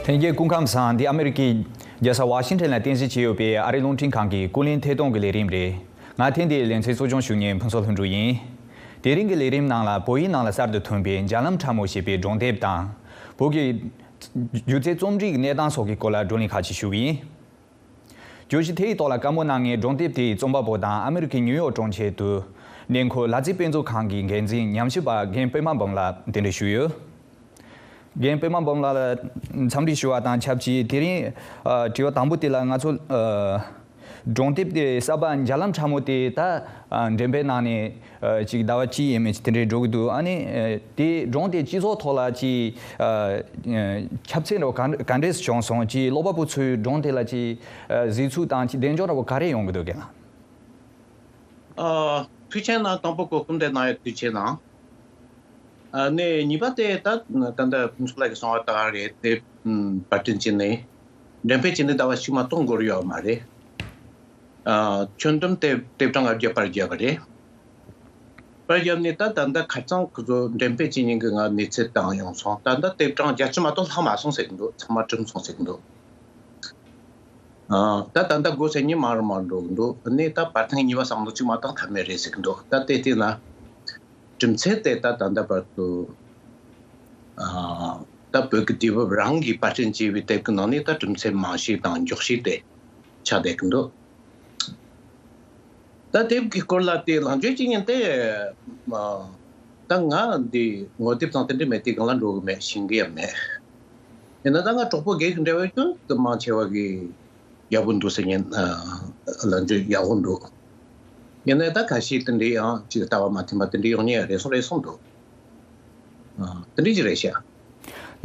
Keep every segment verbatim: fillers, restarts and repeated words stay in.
ལྷན་རྒྱས་སྐུ་ཁམས་བཟང་། འདི་ཨ་མི་རི་ཀའི་རྒྱལ་ས་ཝ་ཤིང་ཊོན་ལ་རྟེན་གཞི་བྱས་ཡོད་པའི་ཨ་རིའི་རླུང་འཕྲིན་ཁང་གི་ཀུན་གླེང་ཐད་གཏོང་གི་ལས་རིམ་རེད། ང་ཐེངས་འདིའི་ལེ་ཚན་གཙོ་སྐྱོང་ཞུ་མཁན་ཕུན་ཚོགས་ལྷུན་གྲུབ་ཡིན། དེ་རིང་གི་ལས་རིམ་ནང་ལ་བོད་ཡིག་ནང་ལ་གསར་དུ་ཐོན་པའི་འཇའ་ལམ་ཁྲ་མོ་ཞེས་པའི་སྒྲུང་དེབ་དང་། བོད་ཀྱི་སྒྱུ་རྩལ་རྩོམ་རིག་གནས་སྟངས་སོགས་ཀྱི་སྐོར་ལ་བགྲོ་གླེང་ཁག་ཅིག་ཞུ་གི་ཡིན། བརྗོད་གཞི་དེའི་ཐོག་ལ་བཀའ་མོལ་གནང་མཁན་སྒྲུང་དེབ་དེའི་རྩོམ་པ་པོ་དང་ཨ་མི་རི་ཀའི་ནིའུ་ཡོག་གྲོང་ཁྱེར་དུ་གནས་འཁོད་ལ་རྩེ་དཔེ་མཛོད་ཁང་གི་འགན་འཛིན་ཉམས་ཞིབ་པ་རྒན་པད་མ་འབུམ་ལགས་གདན་འདྲེན་ཞུས་ཡོད། རྒན་པད་མ་འབུམ་ལགས་ལ་འཚམས་འདྲི་ཞུ་བ་དང་ཆབས་ཅིག་དེ་རིང་ཨ་དྲི་བ་དང་པོ་དེ་ལ་ང་ཚོ་ཨ་སྒྲུང་དེབ་དེ་གསར་པ་འཇའ་ལམ་ཁྲ་མོ་དེ་ད་ཨ་འགྲེམས་སྤེལ་གནང་ནས་ཨ་ཅིག་ཟླ་བ་གཅིག་ཡས་མས་དེ་འདྲས་འགྲོ་གི་འདུག་ཨ་ནི་ཨ་དེ་སྒྲུང་དེ་སྤྱི་ཚོགས་ཐོག་ལ་ཅིག་ཨ་ཁྱབ་ཚད་འདྲ་བོ་ག་ག་འདྲས་བྱུང་སོང་། ཅིག་ཀློག་པ་པོ་ཚོའི་སྒྲུང་དེ་ལ་ཅིག་ཨ་གཟིགས་ཚུལ་དང་ཅིག་གདེང་འཇོག་འདྲ་བོ་ག་རེ་ཡོང་གི་འདུག་རྒན་ལགས། ཨ། ཐུགས་རྗེ་གནང་། དང་པོ་གོ་སྐབས་འདི་གནང་ཡ་ཐུགས་རྗེ་གནང་། ཨ་ནི་གཉིས་པ་དེ་ད་ད་ལྟ་ཕུན་ཚོགས་ལགས་ཀྱིས་གསུངས་པ་ལྟར་རེད་དེ། ཨམ། པར་སྐྲུན་བྱས་ནས་འགྲེམས་སྤེལ་བྱས་ནས་ཟླ་བ་གཅིག་མ་གཏོགས་འགོར་ཡོད་མ་རེད། ཨ། ཁྱོན་བསྡོམས་དེབ་དེབ་གྲངས་ལྔ་བརྒྱ་པར་བརྒྱབ་པ་རེད། པར་བརྒྱབ་ནས་ད་ད་ལྟ་ཁ་རྩང་ཁོ་ཚོ་འགྲེམས་སྤེལ་བྱེད་མཁན་གྱི་ང་གནས་ཚུལ་བཏང་ཡོང་སོང་། ད་ལྟ་དེབ་གྲངས་བརྒྱད་ཅུ་མ་གཏོགས་ལྷག་མ་སོང་ཟེར་གྱི་འདུག་ཚང་མ་གྲུབ་སོང་ཟེར་གྱི་འདུག་ཨ། ད་ད་ལྟ་སྒོ་ཕྱེ་མཁན་མང་རུ་མང་རུ་འགྲོ་གི་འདུག་ཨ་ནི་ད་པར་ཐེངས་གཉིས་པ་བསམ་བློ་གཅིག་མ་བཏང་ཐབས་མེད་རེད་ཟེར་གྱི་འདུག་ད་དེ་བལྟས་ན་གྲུབ་ཚུལ་དེ་ད་ད་ལྟ་བར་དུ། ཨ། ད་བོད་ཀྱི་དུས་བབ་རང་གིས་པར་སྐྲུན་བྱས་པའི་དེབ་ཀྱི་ནང་ནས་ད་གྲུབ་ཚུལ་མང་ཤོས་དང་མགྱོགས་ཤོས་དེ་ཆགས་བསྡད་ཀྱི་འདུག་ད་དེབ་ཀྱི་སྐོར་ལ་དེ་ལངས་སྤྱོད་བྱེད་མཁན་དེ། ཨ། ད་ང་འདི་ངོ་དེབ་ཚང་དེ་འདྲ་མེད་དེ་སྒང་ལ་འགྲོ་གི་མེད། ཤེས་ཀྱི་ཡང་མེད། ཡིན་ན་ད་ང་གྲོགས་པོ་སྒེར་གྱི་འབྲེལ་བ་ཀུན་ཏུ་མང་ཆེ་བ་གིས་ཡག་པོ་འདུག་ཟེར་མཁན། ཨ། ལངས་སྤྱོད་ཡག་པོ་འདུག་ཡིན་ན་ད་ཁ་ཤས་དེ་འདྲའི་ཡང་ཅིག་ལྟ་བ་མ་མཐུན་པ་དེ་འདྲའི་ཡོང་མཁན་རེ་ཟུང་རེ་ཟུང་འདུག་ཨ། དེ་འདྲའི་ཅིག་རེད་ཤག་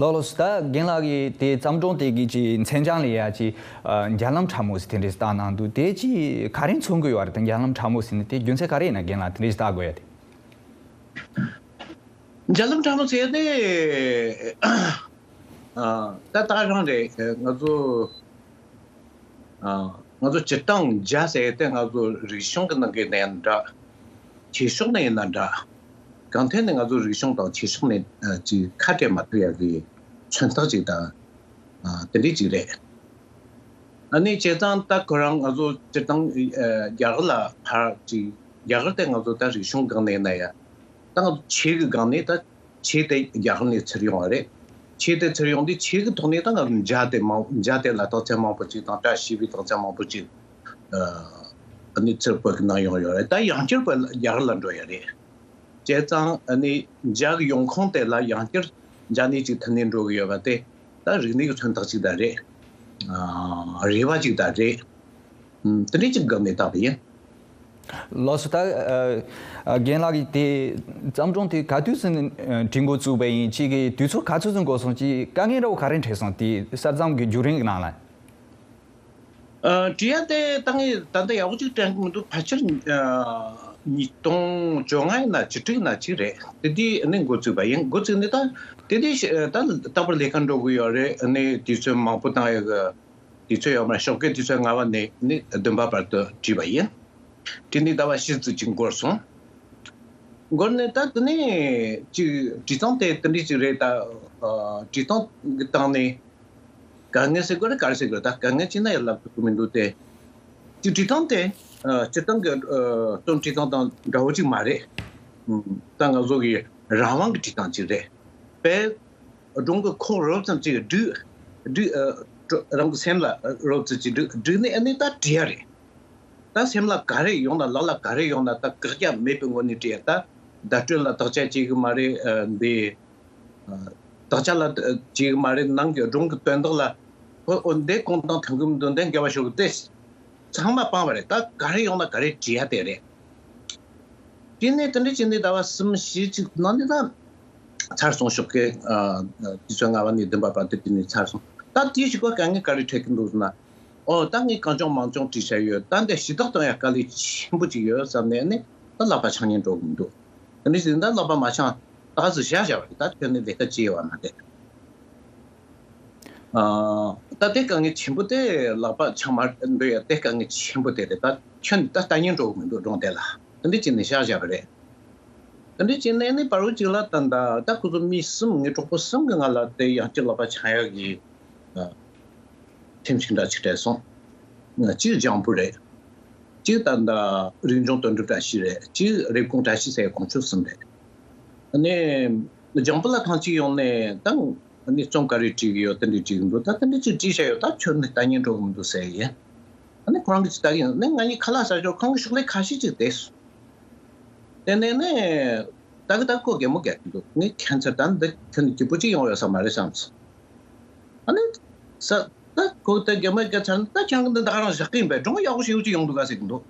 ལགས་ལགས་སོ། ད་རྒན་ལགས་ཀྱིས་དེ་བརྩམས་སྒྲུང་དེ་གི་ཅིག་མཚན་བྱང་ལ་ཡ་ཅིག་ཨ། འཇའ་ལམ་ཁྲ་མོ་ཟེར་དེ་འདྲས་བཏགས་གནང་འདུག་དེ་ཅིག་ག་རེ་མཚོན་གྱི་ཡོད་རེད། དེ་འཇའ་ལམ་ཁྲ་མོ་ཟེར་ནས་དེ་རྒྱུ་མཚན་ག་རེ་ཡིན་ན་རྒན་ལགས་དེ་འདྲས་བཏགས་དགོས་ཡ་དེ། འཇའ་ལམ་ཁྲ་མོ་ཟེར་དེ། ཨ། ད་ད་རང་རེད། ང་ཚོ། ཨ། ང་ཚོ་སྤྱིར་བཏང་འཇའ་ཟེར་དེ་ང་ཚོ་རིག་གཞུང་གི་ནང་གི་ནས་ཡང་འདྲ། ཆོས་ཕྱོགས་ནས་ཡིན་ན་འདྲ། གང་ཐད་ནས་ང་ཚོ་རིག་གཞུང་དང་ཆོས་ཕྱོགས་ནས་ཨ་ཅིག་ཁ་བྲལ་མ་ཐུབ་ཡག་གི་མཚོན་རྟགས་ཅིག་དང་། ཨ། དེ་འདྲའི་ཅིག་རེད། ཨ་ནི་བྱས་ཙང་ད་ཁོ་རང་ང་ཚོ་སྤྱིར་བཏང་ཨ་རྒྱ་གར་ལ་ཕར་ཅིག་རྒྱ་གར་དེ་ང་ཚོ་ད་རིག་གཞུང་སྒང་ནས་ཡིན་ན་ཡང་། ད་ང་ཚོ་ཆོས་ཀྱི་སྒང་ནས་ད་ཆོས་དེ་རྒྱ་གར་ནས་ཚུར་ཡོང་བ་རེད། ཆོས་དེ་ཚུར་ཡོང་དུས་ཆོས་ཀྱི་ཐོག་ནས་ད་ང་ཚོ་འཇའ་དེ་མང་འཇའ་དེ་ལ་དག་ཆ་མང་པོ་ཅིག་དང་བཀྲ་ཤིས་པའི་དག་ཆ་མང་པོ་ཅིག་ཨ་ནི་ཚུར་བོད་ཀྱི་ནང་ཡོང་ཡོད་རེད། ད་ཡང་བསྐྱར་བོད་རྒྱ་གར་ལ་འགྲོ་ཡ་རེད། བྱས་ཙང་ཨ་ནི་འཇའ་གི་ཡོང་ཁུངས་དེ་ལ་ཡང་བསྐྱར་འཇའ་ནས་ཅིག་ཐོན་ནས་འགྲོ་གི་ཡོད་པ་དེ་ད་རིག་གནས་ཀྱི་མཚོན་རྟགས་ཅིག་ད་རེད། ཨ། རེ་བ་ཅིག་ད་རེད། ཨུམ། དེ་འདྲའི་ཅིག་སྒང་ནས་བཏགས་པ་ཡིན། ལགས་སོ། ད་ཨ་ཨ་རྒན་ལགས་ཀྱིས་དེ་བརྩམས་སྒྲུང་དེ་ག་དུས་ཙམ་ཨ་བྲིས་འགོ་བཙུགས་པ་ཡིན། ཅིག་གི་དུས་ཚོད་ག་ཚོད་ཙམ་འགོར་སོང་། ཅིག་དཀའ་ངལ་འདྲ་བོ་ག་རེ་འཕྲད་སོང་། དེ་གསར་རྩོམ་གྱི་བརྒྱུད་རིམ་གྱི་ནང་ལ། ཨ། བྲིས་ཡ་དེ་ད་ངས་ད་ལྟ་ཡག་པོ་ཅིག་དྲན་གྱི་མི་འདུག་ཕལ་ཆེར་ཨ་ཉིས་སྟོང་བཅོ་ལྔ་ཡིན་ན་བཅུ་དྲུག་ཡིན་ན་ཅིག་རེད། དེ་དུས་ནས་འགོ་བཙུགས་པ་ཡིན། འགོ་བཙུགས་ནས་ད་དེ་དུས་ཤ་ད་རྟག་པར་ལས་ཀ་འགྲོ་གི་ཡོད་རེད། ཨ་ནི་དུས་ཚོད་མང་པོ་བཏང་ཡོད་གི། དུས་ཚོད་ཡོད་མ་རེད། ཞོགས་ཀའི་དུས་ཚོད་ལྔ་པ་ནས་ནི་བདུན་པ་བར་དུ་བྲིས་པ་ཡིན། བྲིས་ནས་ཟླ་བ་བཞི་ཙམ་ཅིག་འགོར་སོང་། འགོར་ནས་ད་དེ་ནས་ཅིག་བྲིས་སྟངས་དེ་དེ་འདྲ་ཅིག་རེད། ད་ཨ་བྲིས་སྟངས་ཀྱི་སྟེང་ནས་དཀའ་ངལ་ཟེར་དགོས་རེད་ག་རེ་ཟེར་དགོས་རེད། ད་དཀའ་ངལ་ཅིག་ན་ཡང་ལབ་ཐུབ་ཀྱི་མི་འདུག་སྟེ། ཅིག་བྲིས་སྟངས་དེ་ཨ་སྤྱིར་བཏང་གི་ཨ་རྩོམ་བྲིས་སྟངས་དང་འདྲ་བོ་ཅིག་མ་རེད། ཨུམ། ད་ང་ཚོ་གི་རང་དབང་གི་བྲིས་སྟངས་ཅིག་རེད། དཔེ་སྒྲུང་གི་ཁོག་རོབ་ཙམ་ཅིག་བསྒྲིགས། བསྒྲིགས། ཨ་རང་གི་སེམས་ལ་རོབ་ཙམ་ཅིག་བསྒྲིགས། བསྒྲིགས་ནས་ཨ་ནི་ད་བྲིས་ཡ་རེད། ད་སེམས་ལ་ག་རེ་ཡོང་ན་ལག་ལ་ག་རེ་ཡོང་ན་ད་བཀག་རྒྱ་མེད་པའི་ངོ་ནས་བྲིས་ཡ། ད་བརྡ་སྤྲོད་ལ་དག་ཆ་བྱེད་གི་མ་རེད། ཨ་འདི་ཨ་དག་ཆ་ལ་བྱེད་གི་མ་རེད། ནང་གི་སྒྲུང་གི་དོན་དག་ལ་ཧོ་ཨོ་འདི་གོང་དང་མཐུན་གི་མི་འདུག་འདི་འགལ་བ་ཤོར་གི་སྟེ། ཚང་མ་སྤངས་པ་རེད། ད་ག་རེ་ཡོང་ན་ག་རེ་བྲིས་ཡ་དེ་རེད། དེ་ནས་དེ་འདྲ་བྱས་ནས་ཟླ་བ་གསུམ་བཞི་ཅིག་ནང་ནས་ད་ཚར་སོང་། ཞོགས་ཀའི་ཨ་དུས་ཚོད་ལྔ་པ་ནས་བདུན་པ་བར་དུ་དེ་ནས་ཚར་སོང་། ད་དེའི་གཞུག་གུ་དཀའ་ངལ་ག་རེ་འཕྲད་ཀྱི་འདུག་ཟེར་ན། ཨོ་ད་ངས་གང་བྱུང་མང་བྱུང་བྲིས་བཞག་ཡོད། ད་འདི་ཞུ་དག་གཏོང་ཡ་དཀའ་ལས་ཆེན་པོ་ཅིག་ཡོད་བསམ་ནས་ནི་ད་ལག་པ་འཆང་ཉན་འགྲོ་གི་མི་འདུག་དེ་འདྲ་བྱས་ནས་ད་ལག་པ་མ་འཆང་། ད་གཟོད་བཞག་བཞག་པ་རེད། ད་ཁྱོན་ནས་ལས་ཀ་བྱེད་ཡོད་པ་མ་རེད། ཨ་ད་དེ་དཀའ་ངལ་ཆེན་པོ་དེ་ལག་པ་འཆང་མ་འདོད་ཡ་དེ་དཀའ་ངལ་ཆེན་པོ་དེ་རེད། ད་ཁྱོན་ནས་ད་ལྟ་ཉན་འགྲོ་གི་མི་འདུག་སྒྲུང་དེ་ལ། དེ་འདྲ་བྱས་ནས་བཞག་བཞག་པ་རེད། དེ་འདྲ་བྱས་ནས་ནི་བར་བ་ཅིག་ལ་ད་ད་ད་ཁོ་ཚོ་མི་གསུམ་ངའི་གྲོགས་པོ་གསུམ་གྱིས་ང་ལ་དེ་ཡང་བསྐྱར་ལག་པ་འཆང་ཡག་གི་ ཨ། ཁྲིམས་ཤིག་འདྲ་ཅིག་སྤྲད་སོང་། ཨ། གཅིག་ལྗང་བུ་རེད། གཅིག་ད་ལྟ་རིག་འབྱུང་དོན་གྲུབ་བཀྲ་ཤིས་རེད། གཅིག་རེབ་གོང་བཀྲ་ཤིས་ཟེར་གོང་ཆོད་གསུམ་རེད། ཨ་ནི་ལྗང་བུ་ལ་ཐེངས་གཅིག་ཡོང་ནས་ད་ཨ་ནི་རྩོམ་ག་རེ་བྲིས་ཀྱི་ཡོད། དེ་འདྲ་བྲིས་ཀྱི་འདུག་ད་དེ་འདྲ་ཅིག་བྲིས་བཞག་ཡོད། ད་ཁྱོད་ནི་ལྟ་ཉན་འགྲོ་གི་མི་འདུག་ཟེར་ཡིན། ཨ་ནི་ཁོ་རང་གིས་ཅིག་ལྟ་གི་ཡིན། ཨ་ནི་ང་གཉིས་ཁ་ལག་ཟ་ཞོར་ཁོང་གི་ཕྱག་ལས་ཁ་ཤས་ཅིག་བསྡད་སོང་། དེ་ནས་ནི་ད་གི་ད་ཁོ་གད་མོ་བགད་ཀྱི་འདུག་ངས་ཁྱད་མཚར། ད་འདི་ཁྱོད་ནི་སྐྱིད་པོ་ཅིག་ཡོང་ཡོད་ས་མ་རེད་བསམ་སོང་། ཨ་ནི་ས་ད་ཁོ་ད་གད་མོ་བགད་ཚར་ནས། ད་ཁྱེད་ཀྱིས་འདི་ད་ག་རང་བཞག་གི་ཡིན་པས། སྒྲུང་ཡག་པོ་ཞེ་པོ་ཅིག་ཡོང་འདུག་ག་ཟེར་གྱི་འདུག་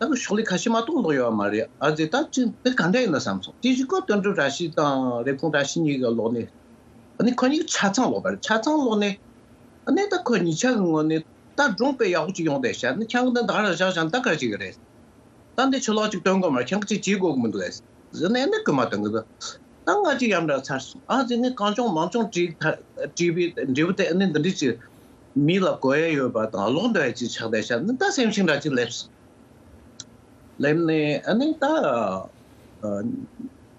ད་ཁོ་ཕྱག་ལས་ཁ་ཤས་མ་གཏོགས་ཀློག་ཡོད་མ་རེད། ཨ་ཙི་ད་ཅི་འདི་ག་འདྲ་ཡིན་ན་བསམ་སོང་། དེ་བཞིན་ཁོ་དོན་གྲུབ་བཀྲ་ཤིས་དང་རེབ་གོང་བཀྲ་ཤིས་གཉིས་ཀྱིས་ཀློག་ནས། ཨ་ནི་ཁོ་གཉིས་ཆ་ཚང་ཀློག་པ་རེད། ཆ་ཚང་ཀློག་ནས། ཨ་ནི་ད་ཁོ་གཉིས་ཆ་གི་ངོས་ནས་ད་སྒྲུང་དཔེ་ཡག་པོ་ཅིག་ཡོང་བསྡད་ཤག་ཨ་ནི་ཁྱེད་ཀྱིས་འདི་ད་ག་རང་བཞག་བཞག་ནས་ད་ག་རེ་བྱེད་ཀྱི་རེད། ད་འདི་ཕྱི་ལོགས་ཅིག་སྟོན་དགོས་མ་རེད། ཁྱེད་ཀྱིས་ཅིག་བྱེད་དགོས་ཀྱི་མི་འདུག་ཨེ་ཟེར་ནས། ཨ་ནི་རྐུན་མ་སྟོན་གྱི་འདུག་ད་ང་ཅིག་ཡ་འདྲ་ཚར་སོང་། ཨ་ཙི་ངས་གང་བྱུང་མང་བྱུང་བྲིས་ད་བྲིས་པའི་འབྲས་བུ་དེ། ཨ་ནི་འདི་འདྲ་ཅིག་མི་ལ་གོ་ཡ་ཡོད་པ་དང་ཀློག་འདོད་ཡ་ཅིག་ཆགས་བསྡད་ཤག་ཨ་ནི་ད་སེམས་ཤིག་འདྲ་ཅིག་སླེབས་སོང་། སླེབས་ནས་ཨ་ནི་ད་ཨ་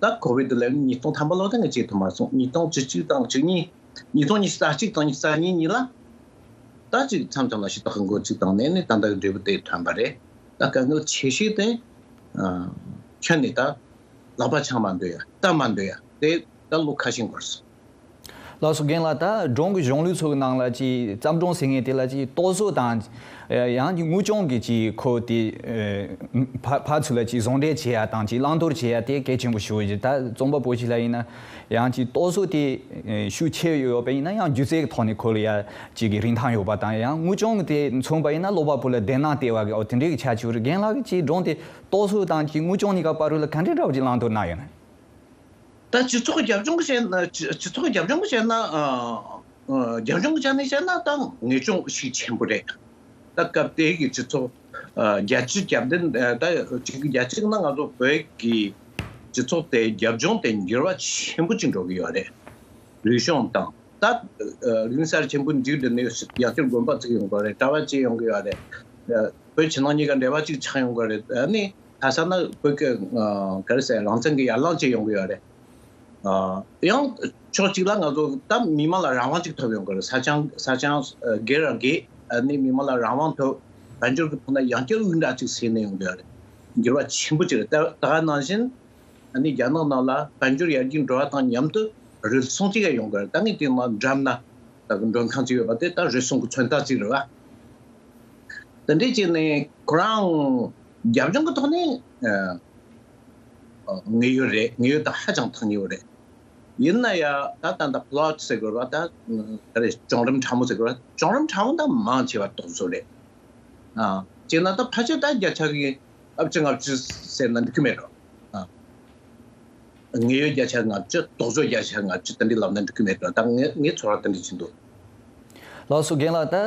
ད་ཀོ་བིད་སླེབས་ནས་ཉིས་སྟོང་ཐམ་པ་ལོ་དེ་ངས་བྱེད་ཐུབ་མ་སོང་། ཉིས་སྟོང་བཅུ་གཅིག་དང་བཅུ་གཉིས། ཉིས་སྟོང་ཉི་ཤུ་རྩ་གཅིག་དང་ཉི་ཤུ་རྩ་གཉིས་གཉིས་ལ་ད་ཅིག་མཚམས་མཚམས་ལ་ཞུ་དག་གི་འགོ་ཚུགས་བཏང་ནས་ནི་ད་ལྟ་གི་འབྲས་བུ་དེ་ཐོན་པ་རེད། ད་དཀའ་ངལ་ཆེ་ཤོས་དེ་ཨ་ཁྱོན་ནས་ད་ལག་པ་འཆང་མ་འདོད་ཡ། ལྟ་མ་འདོད་ཡ་དེ་ད་ལོ་ཁ་ཤས་འགོར་སོང་། ལགས་སོ། རྒན་ལགས། ད་སྒྲུང་གི་གཞུང་ལུགས་ཚོ་གི་ནང་ལ་ཅིག་བརྩམས་སྒྲུང་ཟེར་མཁན་དེ་ལ་ཅིག་རྟོག་བཟོ་དང་ཡང་ཅིག་དངོས་བྱུང་གི་ཅིག་ཁོ་དེ་ཕ་ཕར་ཚུར་ལ་ཅིག་ཟུང་འབྲེལ་བྱེད་ཡ་དང་ཅིག་བླང་དོར་བྱེད་ཡ་དེ་གལ་ཆེན་པོ་ཞིག་ཡོད་ཀྱི། ད་རྩོམ་པ་པོ་ཞིག་ལ་ཡིན་ན་ཡང་ཅིག་རྟོག་བཟོ་དེ་ཤུགས་ཆེ་ཡོད་པ་ཡིན་ན་ཡང་སྒྱུ་རྩལ་གྱི་ཐོག་ནས་ཁོ་ལ་ཡ་ཅིག་གི་རིན་ཐང་ཡོད་པ་དང་། ཡང་དངོས་བྱུང་གི་དེ་མཚོན་པ་ཡིན་ན་ཀློག་པ་པོ་ལ་བདེ་སྣང་སྟེར་བ་གི་འོ་དེ་འདྲའི་གི་ཁྱད་ཆོས་རེད། རྒན་ལགས་ཀྱི་ཅིག་སྒྲུང་དེ་རྟོག་བཟོ་དང་ཅིག་དངོས་བྱུང་གཉིས་ཀ་བར་དུ་ལ་ག་འདྲའི་འདྲ་བོ་ཅིག་བླང་དོར་གནང་ཡོད་ན། ད་སྤྱི་ཚོགས་རྒྱབ་ལྗོངས་བཤད་ན། སྤྱི་སྤྱི་ཚོགས་རྒྱབ་ལྗོངས་བཤད་ན། ཨ་ཨ་རྒྱབ་ལྗོངས་ཀྱི་ཆ་ནས་བཤད་ན་ད་ངེས་ཅུང་ཤུགས་ཆེན་པོ་རེད། ད་སྐབས་དེ་གི་སྤྱི་ཚོགས་ཨ་རྒྱལ་སྤྱི་རྒྱབ་རྟེན། ཨ་ད་གཅིག་གི་རྒྱལ་སྤྱི་ནང་ང་ཚོ་བོད་ཀྱི་སྤྱི་ཚོགས་དེ་རྒྱབ་ལྗོངས་དེ་འགྱུར་བ་ཆེན་པོ་ཅིག་འགྲོ་གི་ཡོད་རེད། རིག་གཞུང་དང་ད་ཨ་རིག་གསར་ཆེན་པོ་མཇུག་བསྒྲིལ་ནས་ཡང་བསྐྱར་དགོན་པ་བཙུགས་ཡོང་གི་རེད། གྲྭ་པ་བྱས་ཡོང་གི་ཡོད་རེད། ཨ་བོད་ཕྱི་ནང་གཉིས་ཀ་འབྲེལ་བ་ཅིག་ཆགས་ཡོང་གི་རེད། ཨ་ནི་ལྷ་ས་ན་བོད་ཀྱི་ཨ་ག་རེ་ཟེར། རང་བཙན་གྱི་ཡར་ལངས་བྱས་ཡོང་གི་ཡོད་རེད། ཨ་ཡང་ཕྱོགས་གཅིག་ལ་ང་ཚོ་ད་མི་མང་ལ་རང་དབང་ཅིག་ཐོབ་ཡོང་གི་རེད། ས་ཆ་ས་ཆ་ཨ་སྒེར་ར་སྒེར། ཨ་ནི་མི་མང་ལ་རང་དབང་ཐོབ། དཔལ་འབྱོར་གྱི་ཐོག་ན་ཡང་བསྐྱར་དབུགས་འདྲ་ཅིག་ཟིན་ནས་ཡོང་གི་ཡོད་རེད། འགྱུར་བ་ཆེན་པོ་ཅིག་རེད། ད་ད་ག་ནང་བཞིན་ཨ་ནི་རྒྱ་ནག་ནང་ལ་དཔལ་འབྱོར་ཡར་རྒྱས་འགྲོ་བ་དང་མཉམ་དུ་རུལ་སུངས་ཅིག་ཡང་ཡོང་གི་རེད། ད་ངས་དེ་ནང་འགྲམ་ན་ད་གི་མགྲོན་ཁང་ཅིག་ཡོད་པ་དེ་ད་རུལ་སུངས་ཀྱི་མཚོན་རྟགས་ཅིག་རེད་བ། དེ་འདྲས་བྱས་ནས་ཁོ་རང་རྒྱབ་ལྗོངས་ཀྱི་ཐོག་ནས་ཨ་ཨ་དངོས་ཡོད་རེད། དངོས་ཡོད་དང་ཧ་ཅང་ཐག་ཉེ་བོ་རེད། ཡིན་ན་ཡང་ད་ད་ལྟ་པློཊ་ཟེར་དགོས་རེད་བ། ད་ག་རེ་བྱུང་རིམ་ཕྲ་མོ་ཟེར་དགོས་རེད་བ། བྱུང་རིམ་ཕྲ་མོ་ད་མང་ཆེ་བ་རྟོག་བཟོ་རེད། ཨ་བྱས་ན་ད་ཕལ་ཆེར་ད་བརྒྱ་ཆ་གི་ལྔ་བཅུ་ལྔ་བཅུ་ཟེར་ན་འགྲིག་གི་མེད་རོ། ཨ་དངོས་ཡོད་བརྒྱ་ཆ་ལྔ་བཅུ། རྟོག་བཟོ་བརྒྱ་ཆ་ལྔ་བཅུ་དེ་འདྲ་ལབ་ན་འགྲིག་གི་མེད་རོ། ད་ངས་ངས་ཚོར་བ་དེ་འདྲ་བྱེད་འདུག་ལགས་སོ། རྒན་ལགས། ད་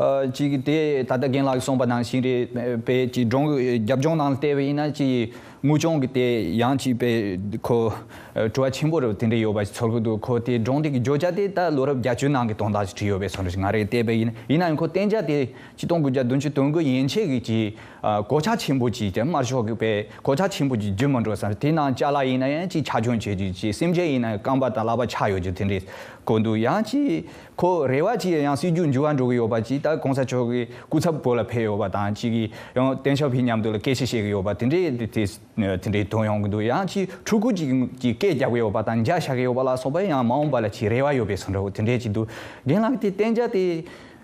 ཨ་ཅིག་དེ་ད་ལྟ་རྒན་ལགས་ཀྱིས་གསུངས་པ་ནང་བཞིན་རེད་པས། ཅིག་སྒྲུང་གི་རྒྱབ་ལྗོངས་ནང་ལ་བལྟས་པ་ཡིན་ན་ཅིག་དངོས་བྱུང་གི་དེ་ཡང་ཅིག་པས་ཁོ་ཨ་བྲོ་བ་ཆེན་པོ་རེད་དེ་འདྲ་ཡོད་པ་ཞིག་ཚོར་གི་འདུག་ཁོ་དེ་སྒྲུང་དེ་གི་བརྗོད་བྱ་དེ་ད་ལོ་རབས་བརྒྱད་ཅུ་ནང་གི་དོན་དག་ཅིག་བྲིས་ཡོད་པའི་བཟོ་འདྲ་ཞིག་ང་རང་བལྟས་པ་ཡིན། ཡིན་ན་ཡང་ཁོ་གཏན་འཇགས་དེ་ཆིག་སྟོང་དགུ་བརྒྱ་བདུན་ཅུ་དོན་དགུ་ཡན་ཆད་ཀྱི་ཅིག་ཨ་གོད་ཆག་ཆེན་པོ་ཅིག་དེ་དམར་ཤོག་གི་པས་གོད་ཆག་ཆེན་པོ་ཅིག་བརྗོད་མི་འགྲོ་བསམ། དེ་ནང་ཅ་ལག་ཡིན་ན་ཡང་ཅིག་ཆག་སྐྱོན་བྱེད་རྒྱུ་ཅིག་སེམས་ཅན་ཡིན་ན་ཡང་རྐང་པ་དང་ལག་པ་ཆག་ཡོད་རྒྱུ་དེ་འདྲས་གོ་འདུག་ཡང་ཅིག་ཁོ་རེ་བ་ཅིག་ཡང་སྲིད་ཇུས་འགྱུར་བ་འགྲོ་གི་ཡོད་པ་ཅིག་ད་གོང་ས་མཆོག་གི་སྐུ་ཚབ་བོད་ལ་ཕེབས་ཡོད་པ་དང་ཅིག་གིས་ཡང་ཏེང་ཞའོ་ཕིང་མཉམ་དུ་ལ་སྐད་ཆ་བཤད་གི་ཡོད་པ་དེ་འདྲས་དེ་དེ་དེ་འདྲའི་དོན་ཡོང་གི་འདུག་ཡང་ཅིག་ཕྲུ་གུ་ཅིག་གིས་སྐད་རྒྱག་གི་ཡོད་པ་དང་འཇའ་ཤར་གི་ཡོད་པ་ལ་སོགས་པ་ཡང་མ་འོངས་པ་ལ་ཅིག་རེ་བ་ཡོད་པའི་བཟོ་འདྲ་བོ་དེ་འདྲས་ཅིག་འདུག་རྒན་ལགས་དེ་གཏན་འཇགས་དེ་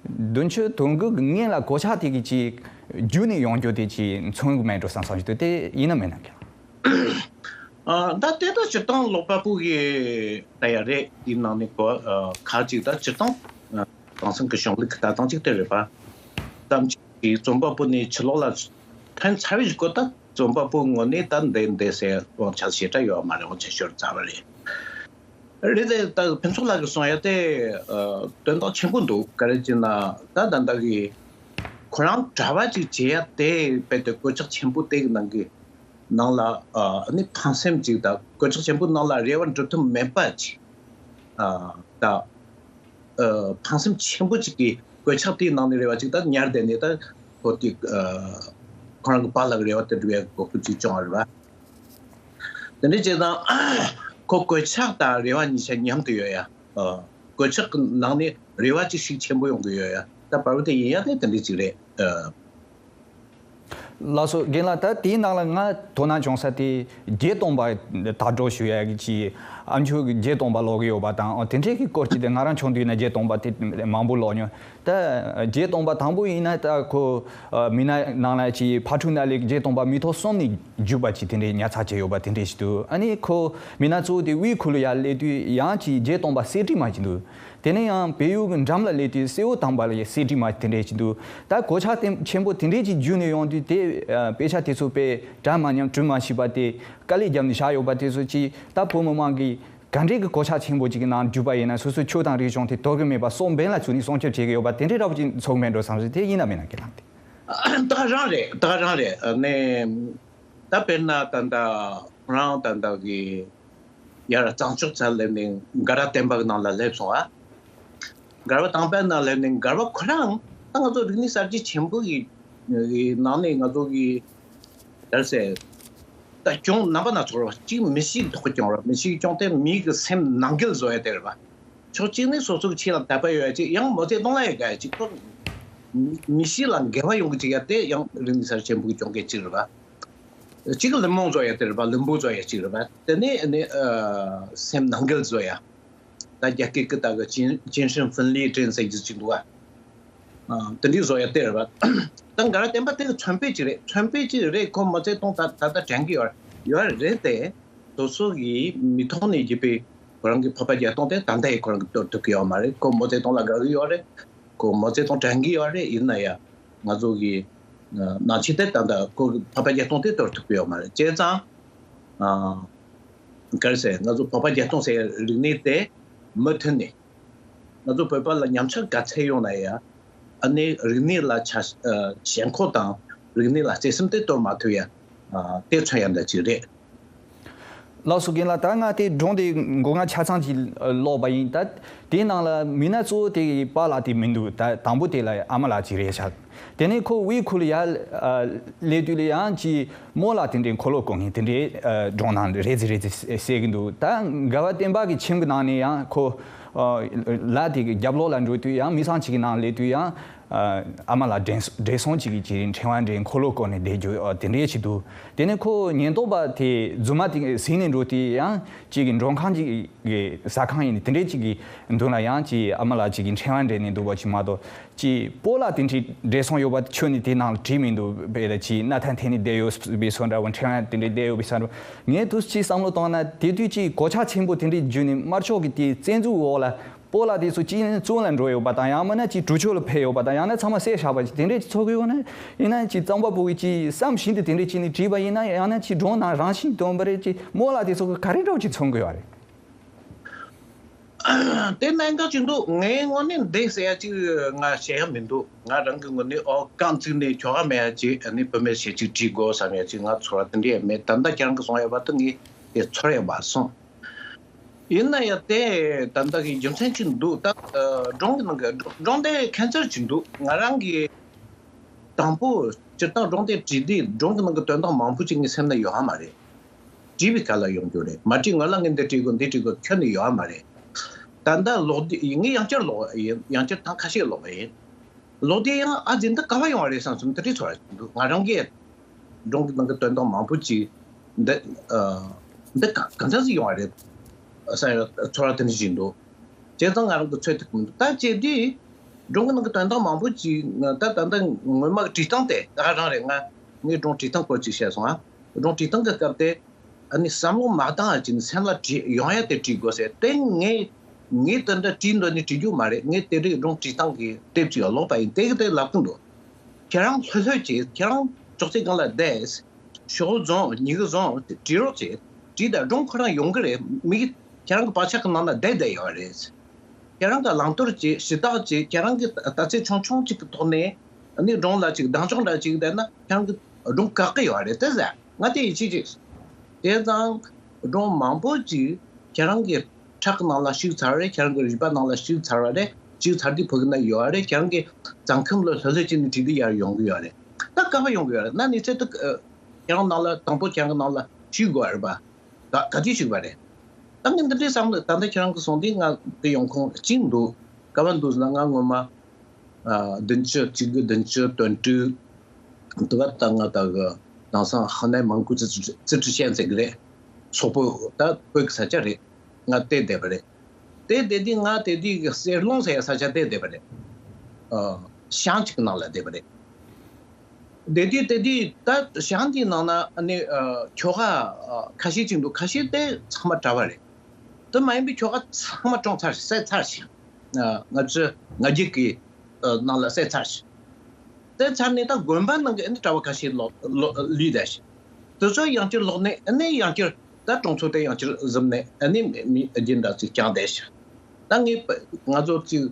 བདུན་ཅུ་དོན་དགུ་གི་སྔན་ལ་གོད་ཆག་དེ་གི་ཅིག་རྒྱུན་ནས་ཡོང་རྒྱུ་དེ་ཅིག་མཚོན་གི་མེད་འགྲོ་བསམ་བསམ་ཞིག་འདུག་དེ་ཡིན་ན་མིན་ན་རྒན་ལགས། ཨ་ད་དེ་ད་སྤྱིར་བཏང་ཀློག་པ་པོ་གི་ད་ཡ་རེད། དེའི་ནང་ནས་གོ་ཨ་ཁག་ཅིག་ད་སྤྱིར་བཏང་ཨ་དེང་སང་གི་གཞུང་ལུགས་ཀྱི་ལྟ་སྟངས་ཅིག་དེ་རེད་པ། ཙམ་ཅིག་གིས་རྩོམ་པ་པོ་ནས་ཕྱི་ལོགས་ལ་ཐོན་ཚར་བའི་གཞུག་གུ་ད་རྩོམ་པ་པོའི་ངོས་ནས་ད་འདི་འདི་ཟེར་དབང་ཆ་ཞེ་དྲག་ཡོད་མ་རེད། དབང་ཆ་ཤོར་ཚར་བ་རེད། རེད་དེ་ད་ཕུན་ཚོགས་ལགས་ཀྱིས་གསུང་ཡ་དེ་ཨ་དོན་དག་ཆེན་པོ་འདུག་ག་རེ་བྱས་ན་ད་ད་ལྟ་གི་ཁོ་རང་གྲྭ་པ་ཅིག་བྱེད་ཡ་དེ་རྦད་དེ་གོད་ཆག་ཆེན་པོ་དེ་གི་ནང་གི་ནང་ལ་ཨ་ནི་ཕངས་སེམས་ཅིག་དང་གོད་ཆག་ཆེན་པོའི་ནང་ལ་རེ་བ་འགྲུབ་ཐབས་མེད་པ་ཅིག་ཨ་ད་ཨ་ཕངས་སེམས་ཆེན་པོ་ཅིག་གིས་གོད་ཆག་དེའི་ནང་ནས་རེ་བ་ཅིག་ད་ཉར་བསྡད་ནས་ད་ཁོ་དེ་ཨ་ཁོ་རང་གི་པཱ་ལགས་ཀྱི་རེ་བ་དེ་འགྲུབ་ཡ་གི་གོ་སྐབས་ཅིག་བྱུང་བ་རེད་པ། དེ་འདྲ་བྱས་ཙང་ཁོ་གོད་ཆག་དང་རེ་བ་གཉིས་ཆ་མཉམ་དུ་ཡོད་ཡ། ཨ་ གོད་ཆག་གི་ནང་ནས་རེ་བ་ཅིག་ཤུགས་ཆེན་པོ་ཡོང་གི་ཡོད་ཡ། ད་བར་བ་དེ་ཡིན་ཡ་དེ་དེ་འདྲ་ཅིག་རེད། ཨ། ལགས་སོ། རྒན་ལགས། ད་དེའི་ནང་ལ་ང་དོ་སྣང་བྱུང་ས་དེ་བརྒྱད་སྟོང་པ་དར་སྒྲོག་ཞུ་ཡ་གི་ཅིག་ཨ་མཆོག་གི་བརྒྱད་སྟོང་པ་ཀློག་གི་ཡོད་པ་དང་། ཨོ་དེ་འདྲའི་གི་སྐོར་ཅིག་དེ་ང་རང་ཆུང་དུས་ནས་བརྒྱད་སྟོང་པ་དེ་མང་པོ་ཀློག་མྱོང་། ད་བརྒྱད་སྟོང་པ་དང་པོ་ཡིན་ན་ད་ཁོ་མི་སྣ་ནང་ལ་ཅིག་ཕག་གྲུ་ནག་ལེགས་བརྒྱད་སྟོང་པ་མི་ཐོག་གསུམ་ནས་བརྒྱུད་པ་ཅིག་དེ་འདྲའི་ཉར་ཚགས་བྱས་ཡོད་པ་དེ་འདྲ་ཞིག་འདུག་ཨ་ནི་ཁོ་མི་སྣ་གཙོ་བོ་དེ་དབུའི་ཁུ་ལུ་ཡར་སླེབས་དུས་ཡང་ཅིག་བརྒྱད་སྟོང་པ་གསེར་བྲིས་མ་ཅིག་འདུག་དེ་ནས་ཡང་བལ་ཡུལ་གྱི་འགྲམ་ལ་སླེབས་དུས་སེའུ་དང་པ་ལ་གསེར་བྲིས་མ་དེ་འདྲ་ཅིག་འདུག་ད་གོད་ཆག་དེ་ཆེན་པོ་དེ་འདྲ་ཅིག་བརྒྱུད་ནས་ཡོང་དུས་དེ་ཨ་དཔེ་ཆ་དེ་ཚོ་དཔེ་དྲ་མ་ཉམས་བྲི་མ་ཤེས་པ་དེ་དཀའ་ལས་བརྒྱབ་ནས་བཞག་ཡོད་པ་དེ་ཚོ་ཅིག་ད་བོད་མི་མང་གིས་ག་འདྲའི་གི་གོད་ཆག་ཆེན་པོ་ཅིག་གི་ནང་བརྒྱུད་པ་ཡིན་ན་སོ་སོའི་ཆོས་དང་རིག་གཞུང་དེ་དོར་གི་མེད་པ་སྲོག་འབེན་ལ་བཙུགས་ནས་སྲུང་སྐྱོབ་བྱེད་ཀྱི་ཡོད་པ་དེ་འདྲའི་འདྲ་པོ་ཅིག་ཚོར་གི་མེད་འགྲོ་བསམ་སོང་། དེ་ཡིན་ན་མིན་ན་ཁྱེད་རང་དེ། ད་ག་རང་རེད། ད་ག་རང་རེད། ཨ་ནི་ད་དཔེར་ན་ད་ལྟ་ཁོ་རང་ད་ལྟ་གི་ཡར་གཙང་ཕྱོགས་ཚ་སླེབས་ནས་མགར་བ་བསྟན་པ་གི་ནང་ལ་སླེབས་སོང་ཨ། མགར་བ་བསྟན་པའི་ནང་སླེབས་ནས་མགར་བ་ཁོ་རང་ད་ང་ཚོ་རིག་གནས་གསར་བརྗེ་ཆེན་པོ་གི་ནང་ནས་ང་ཚོ་གི་ག་རེ་ཟེར། ད་གྱོང་རྣམ་པ་སྣ་ཚོགས་རེད་བ། གཅིག་མི་གཤིས་ཐོག་གྱོང་རེད། མི་གཤིས་གྱོང་དེ་མི་གི་སེམས་ནང་འགལ་བཟོ་ཡ་དེ་རེད་བ། ཕྱོགས་གཅིག་ནས་སོ་སོ་གི་ཆོས་ལ་དད་པ་ཡོད་ཡ་གཅིག་ཡང་མའོ་ཙེ་ཏུང་ལ་ཡང་དགའ་ཡ་གཅིག་ཁོ་མི་གཤིས་ལ་འགལ་བ་ཡོང་གི་བཅུག་ཡ་དེ་ཡང་རིག་གནས་གསར་ཆེན་པོའི་གྱོང་གུད་གཅིག་རེད་བ། གཅིག་གི་ལུང་མང་བཟོ་ཡ་དེ་རེད་བ། ལུང་པ་བཟོ་ཡ་གཅིག་རེད་བ། དེ་ནས་ནི་ཨ་སེམས་ནང་འགལ་བཟོ་ཡ། ད་རྒྱ་སྐད་ཀྱི་ད་གི་精精神分裂症ཟེར་རྒྱུ་ཅིག་འདུག་བ། ཨ་དེ་འདྲའི་བཟོ་ཡ་དེ་རེད་བ། ད་མགར་བ་བསྟན་པ་དེ་གི་མཚོན་དཔེ་ཅིག་རེད། མཚོན་དཔེ་ཅིག་རེད། ཁོ་མའོ་ཙེ་ཏུང་ད་ད་ལྟ་དྲན་གི་ཡོད་ཡོད་རེད་དེ། སོ་སོ་གི་མི་ཐོག་ནས་བརྒྱུད་པའི་ཁོ་རང་གི་འཕགས་པ་བརྒྱད་སྟོང་དེ་ད་ལྟ་ཡང་ཁོ་རང་གི་གཏོར་ཐུབ་ཀྱི་ཡོད་མ་རེད། ཁོ་མའོ་ཙེ་ཏུང་ལ་དགའ་གི་ཡོད་རེད། ཁོ་མའོ་ཙེ་ཏུང་དྲན་གི་ཡོད་རེད། ཡིན་ན་ཡང་ང་ཚོ་གི་ནང་ཆོས་དེ་ད་ལྟ་ཁོ་གི་འཕགས་པ་བརྒྱད་སྟོང་དེ་གཏོར་ཐུབ་ཀྱི་ཡོད་མ་རེད། བྱས་ཙང་ཨ་ག་རེ་ཟེར། ང་ཚོ་འཕགས་པ་བརྒྱད་སྟོང་ཟེར་རིག་གནས་དེ་མུ་མཐུད་ནས་ང་ཚོ་བོད་པ་ལ་ཉམས་ཆག་ག་ཚད་ཡོང་ན་ཡང་ཨ་ནི་རིག་གནས་ལ་ཆ་ཨ་ཞེན་ཁོག་དང་རིག་གནས་ལ་བརྩེ་སེམས་དེ་གཏོར་མ་ཐུབ་ཡ་ཨ་དེ་མཚོན་ཡ་འདྲ་ཅིག་རེད། ལགས་སོ། རྒན་ལགས། ད་ང་དེ་སྒྲུང་དེ་མགོ་རྔ་ཆ་ཚང་ཅིག་ཀློག་པ་ཡིན། ད་དེའི་ནང་ལ་མི་སྣ་གཙོ་བོ་དེ་གི་པཱ་ལགས་དེ་མི་འདུག་ད་དང་པོ་དེ་ལ་ཨ་མ་ལགས་ཅིག་རེད་ཤག་དེ་ནས་ཁོ་དབུའི་ཁུ་ལུ་ཡར་ཨ་སླེབས་དུས་ལ་ཡང་ཅིག་རྨོ་ལགས་དེ་འདྲའི་འཁོར་ལོ་བསྐོར་མཁན་དེ་འདྲའི་ཨ་སྒྲུང་ནང་རེ་ཙི་རེ་ཙི་གསལ་གི་འདུག་ད་མགར་བ་བསྟན་པ་གི་ཁྱིམ་གི་ནང་ནས་ཡང་ཁོ་ཨ་ལ་དེ་གི་རྒྱབ་ལོགས་ལ་འགྲོ་དུས་ཡང་མི་ཚང་ཅིག་གི་ནང་སླེབས་དུས་ཡང་ཨ་ཨ་མ་ལགས་བགྲེས་བགྲེས་སོང་ཅིག་གིས་ཅིག་འཕྲེང་བ་འདྲའི་འཁོར་ལོ་བསྐོར་ནས་བསྡད་རྒྱུ་ཨ་དེ་འདྲའི་ཅིག་འདུག་དེ་ནས་ཁོ་ཉེན་རྟོག་པ་དེ་རྫུན་མ་དེ་ཟིན་ནས་འགྲོ་དུས་ཡང་ཅིག་གི་མགྲོན་ཁང་ཅིག་གི་ཟ་ཁང་ཡིན་ནས་དེ་འདྲའི་ཅིག་གི་མདུན་ལ་ཡང་ཅིག་ཨ་མ་ལགས་ཅིག་གིས་འཕྲེང་བ་འདྲེན་ནས་འདུག་པ་ཅིག་མ་གཏོགས་ཅིག་སྤོ་ལགས་དེ་འདྲའི་བགྲེས་སོང་ཡོད་པ་ཁྱོན་ནས་དེ་ནང་ལ་བྲིས་མི་འདུག་དཔེ་ལ་ཅིག་སྣ་ཐང་འཐེན་ནས་བསྡད་ཡོད་པའི་བཟོ་འདྲ་བོ། འཕྲེང་བ་དེ་འདྲའི་བསྡད་ཡོད་པའི་བཟོ་འདྲ་བོ། ངས་དུས་ཅིག་བསམ་བློ་བཏང་ན་དེ་དུས་ཅིག་གོད་ཆག་ཆེན་པོ་དེ་འདྲའི་བརྒྱུད་ནས་དམར་ཕྱོགས་ཀྱི་དེའི་བཙན་འཛུལ་འོག་ལ་སྤོ་ལགས་དེ་ཚོ་གཅིག་ནི་བཙོན་ལ་འགྲོ་ཡོད་པ་དང་། ཡང་མིན་ན་གཅིག་དྲུང་ཆོས་ལ་ཕེབས་ཡོད་པ་དང་། ཡང་ན་ཚང་མ་བསད་བཞག་པ་ཅིག་དེ་འདྲས་ཅིག་ཚོར་གི་ཡོད་ན། ཡིན་ན་གཅིག་རྩོམ་པ་པོ་གིས་གཅིག་བསམ་བཞིན་དུ་དེ་འདྲས་བྱས་ནས་བྲིས་པ་ཡིན་ན། ཡང་ན་གཅིག་སྒྲུང་ནང་རང་བཞིན་སྟོན་པ་རེད། གཅིག་རྨོ་ལགས་དེ་ཚོ་གིས་ག་རེ་འདྲ་བོ་ཅིག་མཚོན་གི་ཡོད་རེད། དེ་གནད་འགག་ཅིག་འདུག་ངའི་ངོས་ནས་འདི་ཟེར་ཡ་ཅིག་ང་བཤད་ཡ་མི་འདུག་ང་རང་གི་ངོས་ནས་ཨོ་རྐང་བཙུགས་ནས་ཁྱོ་ག་མེད་ཡ་ཅིག་ཨ་ནི་བུད་མེད་ཞེ་གཅིག་བྲིས་དགོས་བསམ་ཡ་ཅིག་ང་ཚོར་བ་དེ་འདྲས་ཡ་མེད། ད་ལྟ་ཁྱེད་རང་གིས་གསུངས་ཡ་བར་དུ་ངས་དེ་ཚོར་ཡ་མ་སོང་། ཡིན་ན་ཡང་དེ་ད་ལྟ་གི་རྒྱུ་མཚན་ཅིག་འདུག་ད་ཨ་སྒྲུང་གི་ནང་གི་སྒྲུང་དེ་ཁྱད་མཚར་ཅིག་འདུག་ང་རང་གི་དང་པོ་སྤྱིར་བཏང་སྒྲུང་དེ་བྲིས་དུས་སྒྲུང་གི་ནང་གི་དོན་དག་མང་པོ་ཅིག་ངའི་སེམས་ན་ཡོད་ཧ་མ་རེད། བྲིས་པའི་སྐབས་ལ་ཡོང་རྒྱུ་རེད། མ་བྲིས་སྔོན་ལ་ངས་འདི་བྲིས་དགོས་འདི་བྲིས་དགོས་ཁྱོན་ནས་ཡོད་ཧ་མ་རེད། ད་ལྟ་ཀློག་དུས་ངས་ཡང་བསྐྱར་ཀློག་ཡིན། ཡང་བསྐྱར་ཐེངས་ཁ་ཤས་ཀློག་ཡིན། ལོ་དེ་ཡང་ཨ་ཙི་འདི་ག་པར་ཡོང་བ་རེད་བསམ་སོང་། དེ་འདྲའི་ཚོར་བ་ཞིག་འདུག་ང་རང་གིས་སྒྲུང་གི་ནང་གི་དོན་དག་མང་པོ་ཅིག་འདི་ཨ་འདི་ག་ག་འདྲ་ཞིག་ཡོང་བ་རེད་བསམ་ཡ་ཚོར་བ་དེ་འདྲ་ཞིག་འདུག་བྱས་ཙང་ང་རང་གི་ཚོད་ཐིག་མི་འདུག་ད་བྱས་དུས་སྒྲུང་གི་ནང་གི་དོན་དག་མང་པོ་ཅིག་ད་ད་ལྟ་ངོ་མ་བྲིས་སྟངས་དེ་ད་ག་རང་རེད། ང་ངས་སྒྲུང་བྲིས་སྟངས་སྐོར་ཅིག་བཤད་སོང་ཨ། སྒྲུང་བྲིས་སྟངས་ཀྱི་སྐབས་དེ། ཨ་ནི་བསམ་བློ་མ་བཏང་ཡ་ཅིག་ནི་སེམས་ལ་བྲིས་ཡོང་ཡ་དེ་བྲིས་དགོས་ཟེར། དེ་ངས་ངས་དེ་འདྲ་བྲིས་འདོད་ནི་བྲིས་རྒྱུ་མ་རེད། ངས་དེ་འདྲའི་སྒྲུང་བྲིས་སྟངས་ཀྱི་དེབ་ཅིག་ཀློག་པ་ཡིན། དེ་གི་དེ་ལབ་གི་འདུག་ཁྱེད་རང་ལྷོད་ལྷོད་བྱེད། ཁྱེད་རང་ཅོག་ཙེ་སྒང་ལ་བསྡད། ཞོགས་རྫོང་ཉི་གུ་རྫོང་བྲིས་རོགས་བྱེད། བྲིས་དང་སྒྲུང་ཁོ་རང་ཡོང་གི་རེད། མི་གི་ཁྱེད་རང་གི་བག་ཆགས་ཀྱི་ནང་ལ་བསྡད་བསྡད་ཡོད་རེད། ཁྱེད་རང་གི་བླང་དོར་གྱི་ཞུ་དག་གྱི་ཁྱེད་རང་གི་ལྟ་ཚུལ་ཆུང་ཆུང་གཅིག་གི་ཐོག་ནས་ནི་སྒྲུང་ལ་ཅིག་གདེང་འཇོག་འདྲ་ཅིག་བསྡད་ན་ཁྱེད་རང་གི་སྒྲུང་བཀག་གི་ཡོད་རེད་དེ་ཟེར། ང་དེ་ཡིད་ཆེས་ཅིག་བྱས་ཙང་སྒྲུང་མང་པོ་ཅིག་ཁྱེད་རང་གི་ཁྲག་གི་ནང་ལ་ཞུགས་ཚར་བ་རེད། ཁྱེད་རང་གི་རུས་པ་ནང་ལ་ཞུགས་ཚར་བ་རེད། ཞུགས་ཚར་དུས་ཕ་གི་ན་ཡོད་རེད། ཁྱེད་རང་གི་རྫ་ཁམས་ལ་ལྷོད་ལྷོད་ཅིག་ནས་བྲིས་དུས་ཡར་ཡོང་གི་ཡོད་རེད། ད་ག་པར་ཡོང་གི་ཡོད་རེད་ན་ནི་ཚེ་ད་ཁྱེད་རང་ནང་ལ་དང་པོ་ཁྱེད་རང་གི་ནང་ལ་ཞུགས་དགོས་རེད་པ། ག་ག་དུས་ཞུགས་པ་རེད། ད་ངས་འདི་འདྲའི་བསམ་བློ། ད་ལྟ་ཁྱེད་རང་གིས་གསུངས་དུས་ང་གི་ཡོང་ཁུངས་གཅིག་འདུག་ག་བ་འདུག་ཟེར་ན། ང་སྔོན་མ་ཨ་བདུན་ཅུ་གཅིག་དགུ་བདུན་ཅུ་དོན་དྲུག་དུ་བ་ད་ང་ད་གི་དེང་སང་河南蒙古自治自治县ཟེར་གི་རེད། སོག་པོ་ད་བོད་ཀྱི་ས་ཆ་རེད། ང་དེར་བསྡད་པ་རེད། དེར་བསྡད་དུས་ང་དེ་དུས་ཀྱི་གསེར་ལུང་ཟེར་ཡ་ས་ཆ་དེར་བསྡད་པ་རེད། ཨ་ཞང་གཅིག་གི་ནང་ལ་བསྡད་པ་རེད། དེ་དུས་དེ་དུས་ད་ཞང་དེའི་ནང་ན་ཨ་ནི་ཨ་ཁྱོ་ག་ཨ་ཁ་ཤས་ཅིག་འདུག་ཁ་ཤས་དེ་ཚང་མ་གྲྭ་པ་རེད། དེ་མ་ཡིན་པའི་ཁྱོ་ག་ཚང་མ་གྲོངས་ཚར་ཤག་བསད་ཚར་ཤག་ཨ་ང་ཚོའི་ང་རྒྱལ་གྱི་ཨ་ནང་ལ་བསད་ཚར་ཤག་བསད་ཚར་ནས་ད་དགོན་པ་ནང་གི་ཨ་ནི་གྲྭ་པ་ཁ་ཤས་ལོག་ལོག་ལུས་བསྡད་ཤག་དེ་ཚོ་ཡང་བསྐྱར་ལོག་ནས་ཨ་ནི་ཡང་བསྐྱར་ད་གྲོང་ཚོ་དེ་ཡང་བསྐྱར་བཟུང་ནས་ཨ་ནི་མི་མི་ཨ་རྒྱན་འདྲ་ཅིག་བསྐྱངས་བསྡད་ཤག་ད་ངས་ང་ཚོ་ཅིག་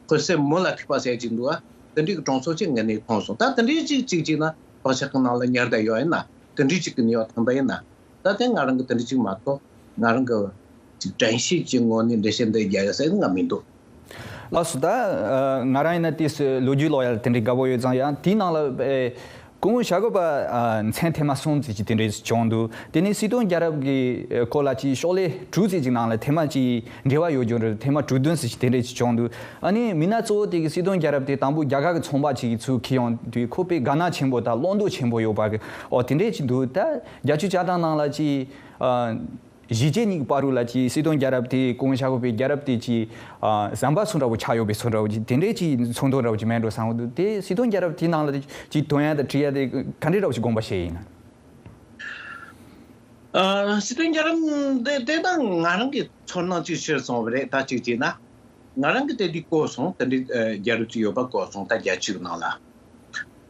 དཔེ་སྲིད་མུ་ལ་ཐུག་པ་ཟེར་གྱི་འདུག་ཨ། དེ་འདྲའི་གྲོང་ཚོ་ཅིག་ངས་ནས་མཐོང་སོང་། ད་དེ་འདྲའི་ཅིག་ཅིག་ཅིག་ན་བག་ཆགས་ཀྱི་ནང་ལ་ཉར་བསྡད་ཡོད་ཡིན་ན། དེ་འདྲའི་ཅིག་གི་ནུས་པ་ཐོན་པ་ཡིན་ན། ད་དེ་ང་རང་གི་དེ་འདྲའི་ཅིག་མ་གཏོགས་ང་རང་གི་ཅིག་དྲན་ཤེས་ཀྱི་ངོས་ནས་འགྲེལ་བཤད་འདི་རྒྱག་ཡ་ཟེར་ང་མི་འདུག་ལགས་སོ། ད་ཨ་ང་རང་ཡིན་ན་དེ་ལོ་རྒྱུས་ཀློག་ཡ་དེ་འདྲའི་དགའ་པོ་ཡོད་ཙང་། ཡང་དེའི་ནང་ལ་ཨེ་སྐུ་ངོ་ཤ་གོ་པ་ཨ་མཚན་ཐེངས་མ་གསུམ་ཙམ་ཅིག་དེ་འདྲའི་བྱུང་འདུག་དེ་ནས་སྲིད་དོན་རྒྱལ་རབས་ཀྱི་ཨ་སྐོར་ལ་ཅིག་ཤོག་ལྷེ་དྲུག་ཙམ་ཅིག་ནང་ལ་ཐེངས་མ་ཅིག་འབྲེལ་བ་ཡོད་རྒྱུ་རེད། ཐེངས་མ་དྲུག་བདུན་ཙམ་ཅིག་དེ་འདྲའི་ཅིག་བྱུང་འདུག་ཨ་ནི་མི་སྣ་གཙོ་བོ་དེ་གི་སྲིད་དོན་རྒྱལ་རབས་དེ་དང་པོ་རྒྱ་གར་གྱི་ཚོང་པ་ཅིག་གི་ཚུར་འཁྱེར་ཡོང་དུས་ཁོ་དཔེ་དགའ་སྣང་ཆེན་པོ་དང་བློ་འདོད་ཆེན་པོ་ཡོད་པ་གི་ཨོ་དེ་འདྲའི་ཅིག་འདུག་ད་བརྒྱད་ཅུ་གྱ་གྲངས་ནང་ལ་ཅིག་ཨ། གཞིས་བྱེས་གཉིས་ཀྱི་བར་དུ་ལ་ཅིག་སྲིད་དོན་རྒྱལ་རབས་དེ་སྐུ་ངོ་ཤ་གོ་པའི་རྒྱལ་རབས་དེ་ཅིག་ཨ་ཟམ་པ་ཚོ་འདྲ་བོ་ཆགས་ཡོད་པའི་ཚོ་འདྲ་བོ་ཅིག་དེ་འདྲའི་ཅིག་ཚོགས་འདུ་འདྲ་བོ་ཅིག་མེད་འགྲོ་བསམ་གྱི་འདུག་དེ་སྲིད་དོན་རྒྱལ་རབས་དེའི་ནང་ལ་ཅིག་དོན་ཡ་དང་བྲིས་ཡ་དེ་ག་འདྲའི་འདྲ་བོ་ཅིག་དགོངས་པ་བཞེས་ཡིན་ན། ཨ་སྲིད་དོན་རྒྱལ་རབས་དེ་དེ་ད་ང་རང་གི་ཚོར་སྣང་ཅིག་ཤར་སོང་བ་རེད། ད་ཅིག་བྱས་ན་ང་རང་གི་དེ་དུས་གོ་སོང་། དེ་འདྲའི་ཨ་རྒྱལ་རབས་ཅིག་ཡོད་པ་གོ་སོང་། ད་རྒྱལ་སྤྱིའི་ནང་ལ།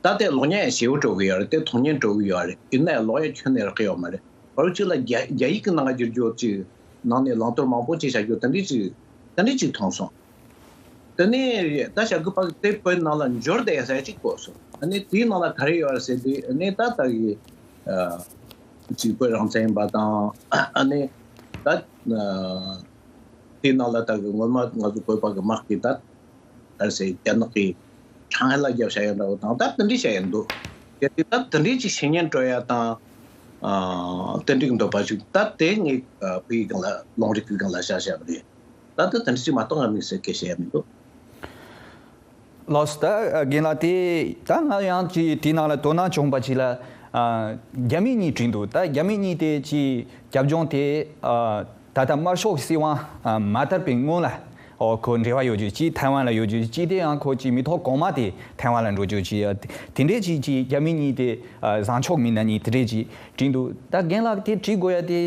ད་ལྟའི་ཀློག་མཁན་ཞེ་པོ་འགྲོ་གི་ཡོད་རེད་དེ། མཐོང་མཁན་འགྲོ་གི་ཡོད་རེད། ཡིན་ན་ཡང་ཀློག་ཡ་ཁྱོན་ནས་རག་གི་ཡོད་མ་རེད། བར་དུ་གཅིག་ལ་རྒྱ་རྒྱ་ཡིག་གི་ནང་བསྒྱུར་རྒྱུ་ཅིག་ནང་ནས་བླང་དོར་མང་པོ་ཅིག་བྱ་རྒྱུ་དེ་འདྲ་ཅིག་དེ་འདྲ་ཅིག་མཐོང་སོང་། དེ་ནས་ད་ཞྭ་གི་པགས་དེ་བོད་ནང་ལ་འབྱོར་བསྡད་ཡ་ས་ཅིག་གོ་སོང་། ཨ་ནི་དེའི་ནང་ལ་ག་རེ་ཡོད་རེད་ཟེར་དུས། ཨ་ནི་ད་ལྟ་གི་ཨ་ཅིག་བོད་རང་བཙན་ཡིན་པ་དང་། ཨ་ནི་ད་ཨ་དེའི་ནང་ལ་ད་གི་སྔོན་མ་ང་ཚོ་བོད་པ་གི་དམག་གིས་ད་ག་རེ་ཟེར། རྒྱ་ནག་གི་ཁྲང་ཧའེ་ལ་རྒྱབ་བྱ་ཡ་འདྲ་བོ་དང་ད་དེ་འདྲ་བྱ་ཡ་འདུག་གལ་ཏེ་ད་དེ་འདྲ་ཅིག་བྱེད་ཉན་སྤྲོ་ཡ་དང་། ཨ་དེ་འདྲ་གི་འདོད་པ་ཞིག་ད་དེ་ངས་ཨ་བོད་ཡིག་སྒང་ལ་ལུང་རིགས་ཀྱི་སྒང་ལ་བཞག་བཞག་པ་རེད། ད་ལྟ་དེ་འདྲ་ཅིག་མ་གཏོགས་ང་དམིགས་བསལ་སྐད་ཆ་བཤད་ཡ་མི་འདུག་ལགས་སོ། ད་རྒན་ལགས་དེ་ད་ང་ཡང་ཅིག་དེའི་ནང་ལ་དོ་སྣང་བྱུང་བ་ཅིག་ལ། ཨ་རྒྱ་མི་གཉིས་བྲིས་འདུག་ད་རྒྱ་མི་གཉིས་དེ་ཅིག་རྒྱབ་ལྗོངས་དེ་ཨ་ད་ལྟ་དམར་ཤོག་གི་སྲིད་དབང་ཨ་མ་དར་བའི་སྔོན་ལ་ཨོ་ཁོ་འབྲེལ་བ་ཡོད་རྒྱུ་ཅིག་ཐའེ་ཝན་ལ་ཡོད་རྒྱུ་ཅིག་དེ་ཡང་ཁོ་ཅིག་མི་ཐོག་གོང་མ་དེ་ཐའེ་ཝན་ལ་འགྲོ་རྒྱུ་ཅིག་དེ་འདྲའི་ཅིག་ཅིག་རྒྱ་མི་གཉིས་དེ་ཨ་བཟང་ཕྱོགས་མི་སྣ་གཉིས་དེ་འདྲའི་ཅིག་བྲིས་འདུག་ད་རྒན་ལགས་དེ་བྲིས་དགོས་ཡ་དེ་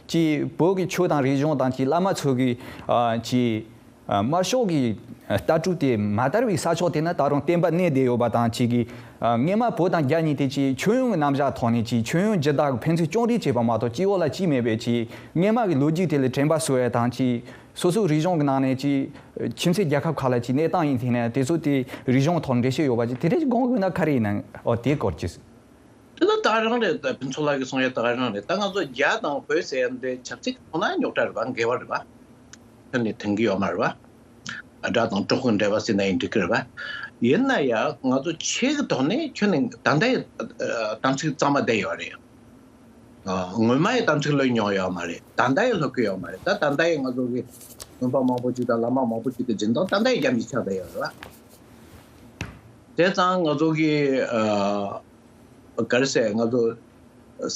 ཅིག་བོད་ཀྱི་ཆོས་དང་རིག་གཞུང་དང་ཅིག་བླ་མ་ཚོ་གི་ཨ་ཅིག་ཨ་དམར་ཤོག་གི་ལྟ་གྲུབ་དེ་མ་དར་བའི་ས་ཕྱོགས་དེ་ན་ད་རུང་བསྟན་པ་གནས་བསྡད་ཡོད་པ་དང་། གཅིག་གིས་ཨ་སྔས་མ་བོད་དང་རྒྱ་གཉིས་དེ་ཅིག་ཁྱོན་ཡོངས་ཀྱི་རྣམ་གཞག་ཐོག་ནས་ཅིག་ཁྱོན་ཡོངས་སྒྱུ་རྩལ་གྱི་ཕན་ཚུན་ཅོང་རི་བྱས་པ་མ་གཏོགས་སྤྱི་འོག་ལ་ཅིག་མེད་པའི་ཅིག་སྔས་མ་གི་ལོ་རྒྱུས་དེ་ལ་དྲན་པ་གསོ་ཡ་དང་། ཅིག་སོ་སོའི་རིག་གཞུང་གི་ནང་ནས་ཅིག་ཁྱིམ་མཚེས་རྒྱལ་ཁབ་ཁག་ལ་ཅིག་གནས་སྟངས་ཡིན་ཐིག་ནས་དེ་ཚོ་དེ་རིག་གཞུང་ཐོག་འགྲེལ་བཤད་ཡོད་པ་ཅིག་དེ་འདྲ་ཅིག་དགོངས་དགོས་ན་ག་རེ་ཡིན་ན། ཨོ་དེའི་སྐོར་གྱི། དེ་ལ་ད་རང་རེད། ད་ཕུན་ཚོགས་ལགས་ཀྱིས་གསུང་ཡ་ད་རང་རེད། ད་ང་ཚོ་རྒྱ་དང་བོད་ཟེར་ཡ་འདི་ཆབ་སྲིད་ཀྱི་ཐོག་ན་རྙོག་དྲ་རེད་པ། འགལ་བ་རེད་པ། ཁྱོན་ནས་མཐུན་གྱི་ཡོད་མ་རེད་པ། དགྲ་དང་གྲོགས་ཀྱི་འབྲེལ་བ་ཟེར་ན་ཡང་འགྲིག་གི་རེད་པ། ཡིན་ན་ཡང་ང་ཚོ་ཆོས་ཀྱི་ཐོག་ནས་ཁྱོན་ནས་ད་ལྟའི་ཨ་དམ་ཚིག་གཙང་མ་བསྡད་ཡོད་རེད། ཨ་སྔོན་མ་ཡི་དམ་ཚིག་ལོན་མྱོང་ཡོད་མ་རེད། ད་ལྟ་ཡི་ལོན་གི་ཡོད་མ་རེད། ད་ད་ལྟ་ཡི་ང་ཚོ་གི་སྔོན་པ་མང་པོ་ཅིག་དང་བླ་མ་མང་པོ་ཅིག་གི་སྦྱིན་བདག་ད་ལྟ་ཡི་རྒྱ་མི་ཆགས་བསྡད་ཡོད་རེད་པ། བྱས་ཙང་ང་ཚོ་གི་ཨ་ག་རེ་ཟེར། ང་ཚོ་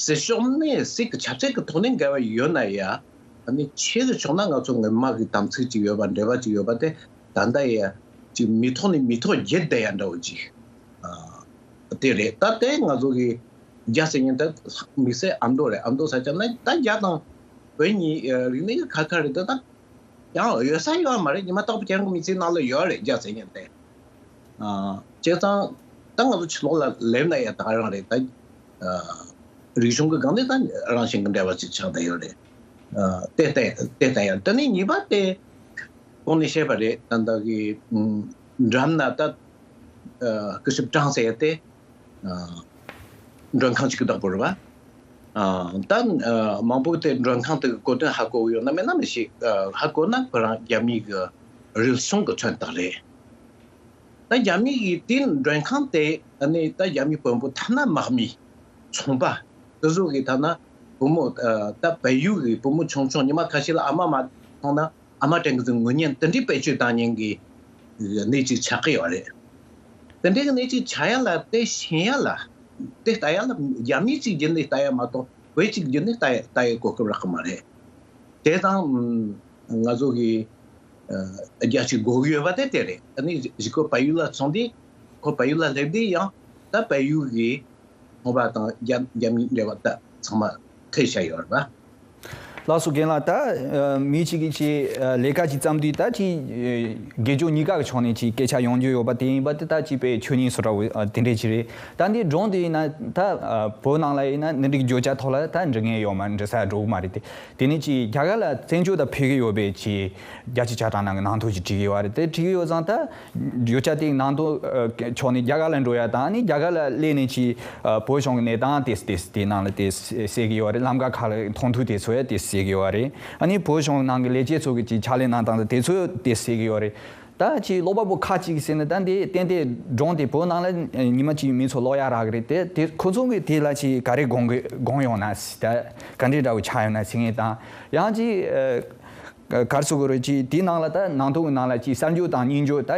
སྲིད་ཕྱོགས་ནས་སྲིད་ཀྱི་ཆབ་སྲིད་ཀྱི་ཐོག་ནས་འགལ་བ་ཡོད་ན་ཡང་། ཨ་ནི་ཆོས་ཀྱི་ཕྱོགས་ན་ང་ཚོ་སྔོན་མ་གི་དམ་ཚིག་ཅིག་ཡོད་པ། འབྲེལ་བ་ཅིག་ཡོད་པ་དེ་ད་ལྟ་ཡང་ཅིག་མི་ཐོག་ནས་མི་ཐོག་བརྒྱུད་བསྡད་ཡ་འདྲ་བོ་ཅིག་ཨ་དེ་རེད། ད་དེ་ང་ཚོ་གི་རྒྱ་ཟེར་མཁན་དེ་དམིགས་བསལ་ཨ་མདོ་རེད། ཨ་མདོ་ས་ཆ་ན་ད་རྒྱ་དང་བོད་གཉིས་རིག་གནས་ཁ་ཁ་རེད། ད་ད་ཡང་ཡོད་ས་ཡོད་མ་རེད། ཉི་མ་རྟག་པར་ཁྱེད་རང་གི་མི་ཚེའི་ནང་ལ་ཡོད་རེད། རྒྱ་ཟེར་མཁན་དེ། ཨ་བྱས་ཙང་ད་ང་ཚོ་ཕྱི་ལོགས་ལ་སླེབས་ན་ཡང་ད་རང་རེད། ད་ཨ་རིག་གཞུང་གི་སྒང་ནས་ད་རང་བཞིན་གྱི་འབྲེལ་བ་ཅིག་ཆགས་བསྡད་ཡོད་རེད། ཨ་དེ་ལྟ་དེ་ལྟ་ཡང་། དེ་ནས་གཉིས་པ་དེ་གོང་ནས་བཤད་པ་རེད། ད་ལྟ་གི་ཨ་འགྲམ་ན་ད་ཨ་སྐུ་ཞབས་ཀྲང་ཟེར་ཡ་དེ། ཨ་མགྲོན་ཁང་གཅིག་གི་བདག་པོ་རེད་པ། ཨ་ད་ཨ་མང་པོ་དེ་མགྲོན་ཁང་དེ་གི་གོ་དོན་ཧ་གོ་གི་ཡོད་ན་མེད་ན་མི་ཤེས། ཨ་ཧ་གོ་ན་ཁོ་རང་རྒྱ་མི་གི་རུལ་སུངས་གི་མཚོན་རྟགས་རེད། ད་རྒྱ་མི་གི་དེ་མགྲོན་ཁང་དེ་ཨ་ནི་ད་རྒྱ་མི་དཔོན་པོ་ཐ་ན་དམག་མི་ཚོང་པ་དེ་ཚོ་གི་ཐ་ན་ བུ་མོ་ད་བལ་ཡུལ་གྱི་བུ་མོ་ཆུང་ཆུང་ཉི་མ་ཁ་ཤས་ལ་ཨ་མ་མ་མཐོང་ན་ཨ་མ་དྲན་གི་ཚུལ་ངུ་མཁན་དེ་འདྲའི་བེད་སྤྱོད་བཏང་མཁན་གྱི་གནས་ཅིག་ཆགས་ཀྱི་ཡོད་རེད། དེ་འདྲའི་གནས་ཅིག་ཆགས་ཡ་ལ་དེ་ཤེས་ཡ་ལ་དེ་ལྟ་ཡ་ལ་རྒྱ་མི་ཅིག་བརྒྱུད་ནས་ལྟ་ཡ་མ་གཏོགས་བོད་ཅིག་བརྒྱུད་ནས་ལྟ་ཡ་ལྟ་ཡའི་གོ་སྐབས་རག་གི་མ་རེད། དེ་དང་ང་ཚོ་གི་རྒྱལ་སྤྱིའི་སྒོ་ཡོད་པ་དེ་དེ་རེད། ཨ་ནི་གཞིས་ཁོ་བལ་ཡུལ་ལ་སོང་དུས་ཁོ་བལ་ཡུལ་ལ་སླེབས་དུས་ཡང་ད་བལ་ཡུལ་གི་ཁང་པ་དང་རྒྱ་རྒྱ་མིའི་འབྲེལ་བ་ད་ཚང་མ་ཐེ་ཤ་ཡོད་རེད་པ། ལགས་སོ། རྒན་ལགས། ད་མི་གཅིག་གིས་ཅིག་ལས་ཀ་ཅིག་བརྩམས་དུས་ད་ཅིག་དགེ་སྦྱོར་གཉིས་ཀ་གི་ཕྱོགས་ནས་ཅིག་སྐད་ཆ་ཡོང་རྒྱུ་ཡོད་པ་དེ་ཡིན་པ་དེ་ད་ཅིག་དཔེ་ཆོས་ཉིད་སུ་འདྲ་བོ་དེ་འདྲས་ཅིག་རེད། ད་འདི་སྒྲུང་དེ་ཡིན་ན་ད་བོད་ནང་ལ་ཡིན་ན་འདི་འདྲའི་བརྗོད་བྱ་ཐོག་ལ་ད་འབྲི་མཁན་ཡོད་མ་འབྲི་ས་འགྲོ་གི་མ་རེད་དེ། དེ་ནས་ཅིག་རྒྱ་གར་ལ་བཙན་བྱོལ་དུ་ཕེབས་ཀྱི་ཡོད་པའི་ཅིག་རྒྱལ་སྤྱིའི་ཆ་གྲངས་ནང་གི་ནང་དོན་ཅིག་བྲིས་ཀྱི་ཡོད་རེད། དེ་བྲིས་ཀྱི་ཡོད་ཙང་ད་བརྗོད་བྱ་དེའི་ནང་དོན་ཕྱོགས་ནས་རྒྱ་གར་ལ་འགྲོ་ཡ་དང་ཨ་ནི་རྒྱ་གར་ལ་སླེབས་ནས་ཅིག་བོད་གཞུང་གི་གནས་སྟངས་དེ་དེ་དེའི་ནང་ལ་དེ་གསལ་གྱི་ཡོད་རེད། ལམ་ཁ་ཁག་ལ་མཐོང་ཐོས་དེ་ཚོ་ཡ་དེ་གསལ་གྱི་ཡོད་རེད། ཨ་ནི་བོད་གཞུང་ནང་གི་ལས་བྱེད་ཚོ་གི་ཅིག་ཕྱག་ལས་གནང་སྟངས་དེ་ཚོ་དེ་གསལ་གྱི་ཡོད་རེད། ད་ཅིག་ཀློག་པ་པོ་ཁ་ཅིག་ཟེར་ན་ད་འདི་ཏན་ཏན་སྒྲུང་དེ་བོད་ནང་ལ་ཉི་མ་གཅིག་མི་ཚོ་ཀློག་ཡ་རག་གི་རེད་དེ། དེ་ཁོ་ཚོ་གི་དེ་ལ་ཅིག་ག་རེ་དགོངས་གི་དགོངས་ཡོང་ན་ད་ག་འདྲའི་འདྲ་བོ་ཆགས་ཡོང་ན་ཟེར་མཁན་དང་། ཡང་ཅིག་ག་རེ་ཟེར་དགོས་རེད། ཅིག་དེའི་ནང་ལ་ད་ནང་དོན་གྱི་ནང་ལ་ཅིག་གསར་འགྱུར་དང་སྙན་འགྱུར་ད་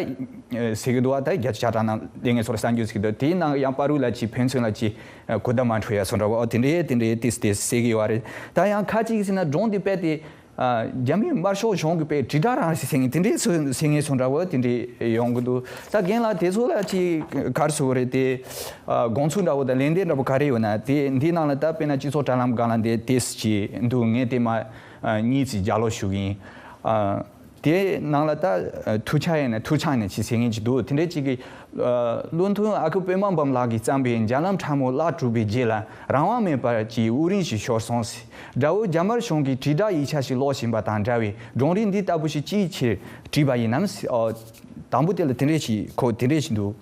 ཟེར་གི་འདུག་བ། ད་རྒྱ་ཆེ་ཆ་གྲངས་ནང་ལས་ངན་ཚོ་ལ་གསར་འགྱུར་ཟེར་གི་འདུག་དེའི་ནང་ཡང་བར་དུ་ལ་ཅིག་ཕན་ཚུན་ལ་ཅིག་གོ་བརྡ་མ་འཕྲོད་ཡ་སོགས་འདྲ་བོ་ཨོ་དེ་འདྲའི་དེ་འདྲའི་དེ་དེ་ཟེར་གི་ཡོད་རེད། ད་ཡང་ཁ་ཅིག་ཟེར་ན་སྒྲུང་དེ་དཔེ་དེ། རྒྱ་མིའི་དམར་ཤོག་གཞུང་གི་དཔེ་དྲིལ་བསྒྲགས་རང་བཞིན་ཟེར་མཁན་དེ་འདྲའི་ཟེར་མཁན་སོང་འདྲ་བོ་དེ་འདྲའི་ཡོང་གི་འདུག་ད་རྒན་ལགས་དེ་ཚོ་ལ་ཅིག་ག་རེ་ཟེར་དགོས་རེད་དེ། དགོངས་ཚུལ་འདྲ་བོ་དང་ལན་འདེབས་འདྲ་བོ་ག་རེ་ཡོད་ན་དེ་འདིའི་ནང་ལ་ད་དཔེར་ན་སྤྱི་ཚོགས་དྲ་ལམ་སྒང་ལ་འདི་དེ་ཅིག་འདུག་ངས་དེ་མ་གཉིས་ཅིག་ལྗགས་ཀློག་ཞུ་གི་ཡིན། དེའི་ནང་ལ་ད་ཐུགས་ཆགས་ཡིན་ན་ཐུགས་ཆགས་ཡིན་ན་ཅིག་ཟེར་མཁན་ཅིག་འདུག་དེ་འདྲའི་ཅིག་གི་བློ་མཐུན་ཨ་ཁུ་པད་མ་འབུམ་ལགས་ཀྱིས་བརྩམས་པའི་འཇམ་ལམ་ཁྲ་མོ་བརླག་གྲུབ་པའི་རྗེས་ལ་རང་དབང་མེད་པར་གྱི་དབུགས་རིང་ཞིག་ཤོར་སོང་། དགྲ་བོ་རྒྱ་དམར་གཞུང་གི་དྲིལ་བསྒྲགས་ཡིག་ཆ་ཞིག་ཀློག་བཞིན་པ་དང་འདྲ་བའི་སྒྲུང་རིང་འདི་ལྟ་བུ་ཞིག་ཅིའི་ཕྱིར་བྲིས་པ་ཡིན་ནམ། དང་པོ་དེ་ལ་དེ་འདྲས་ཞིག་ཁོ་དེ་འདྲས་ཞིག་འདུག་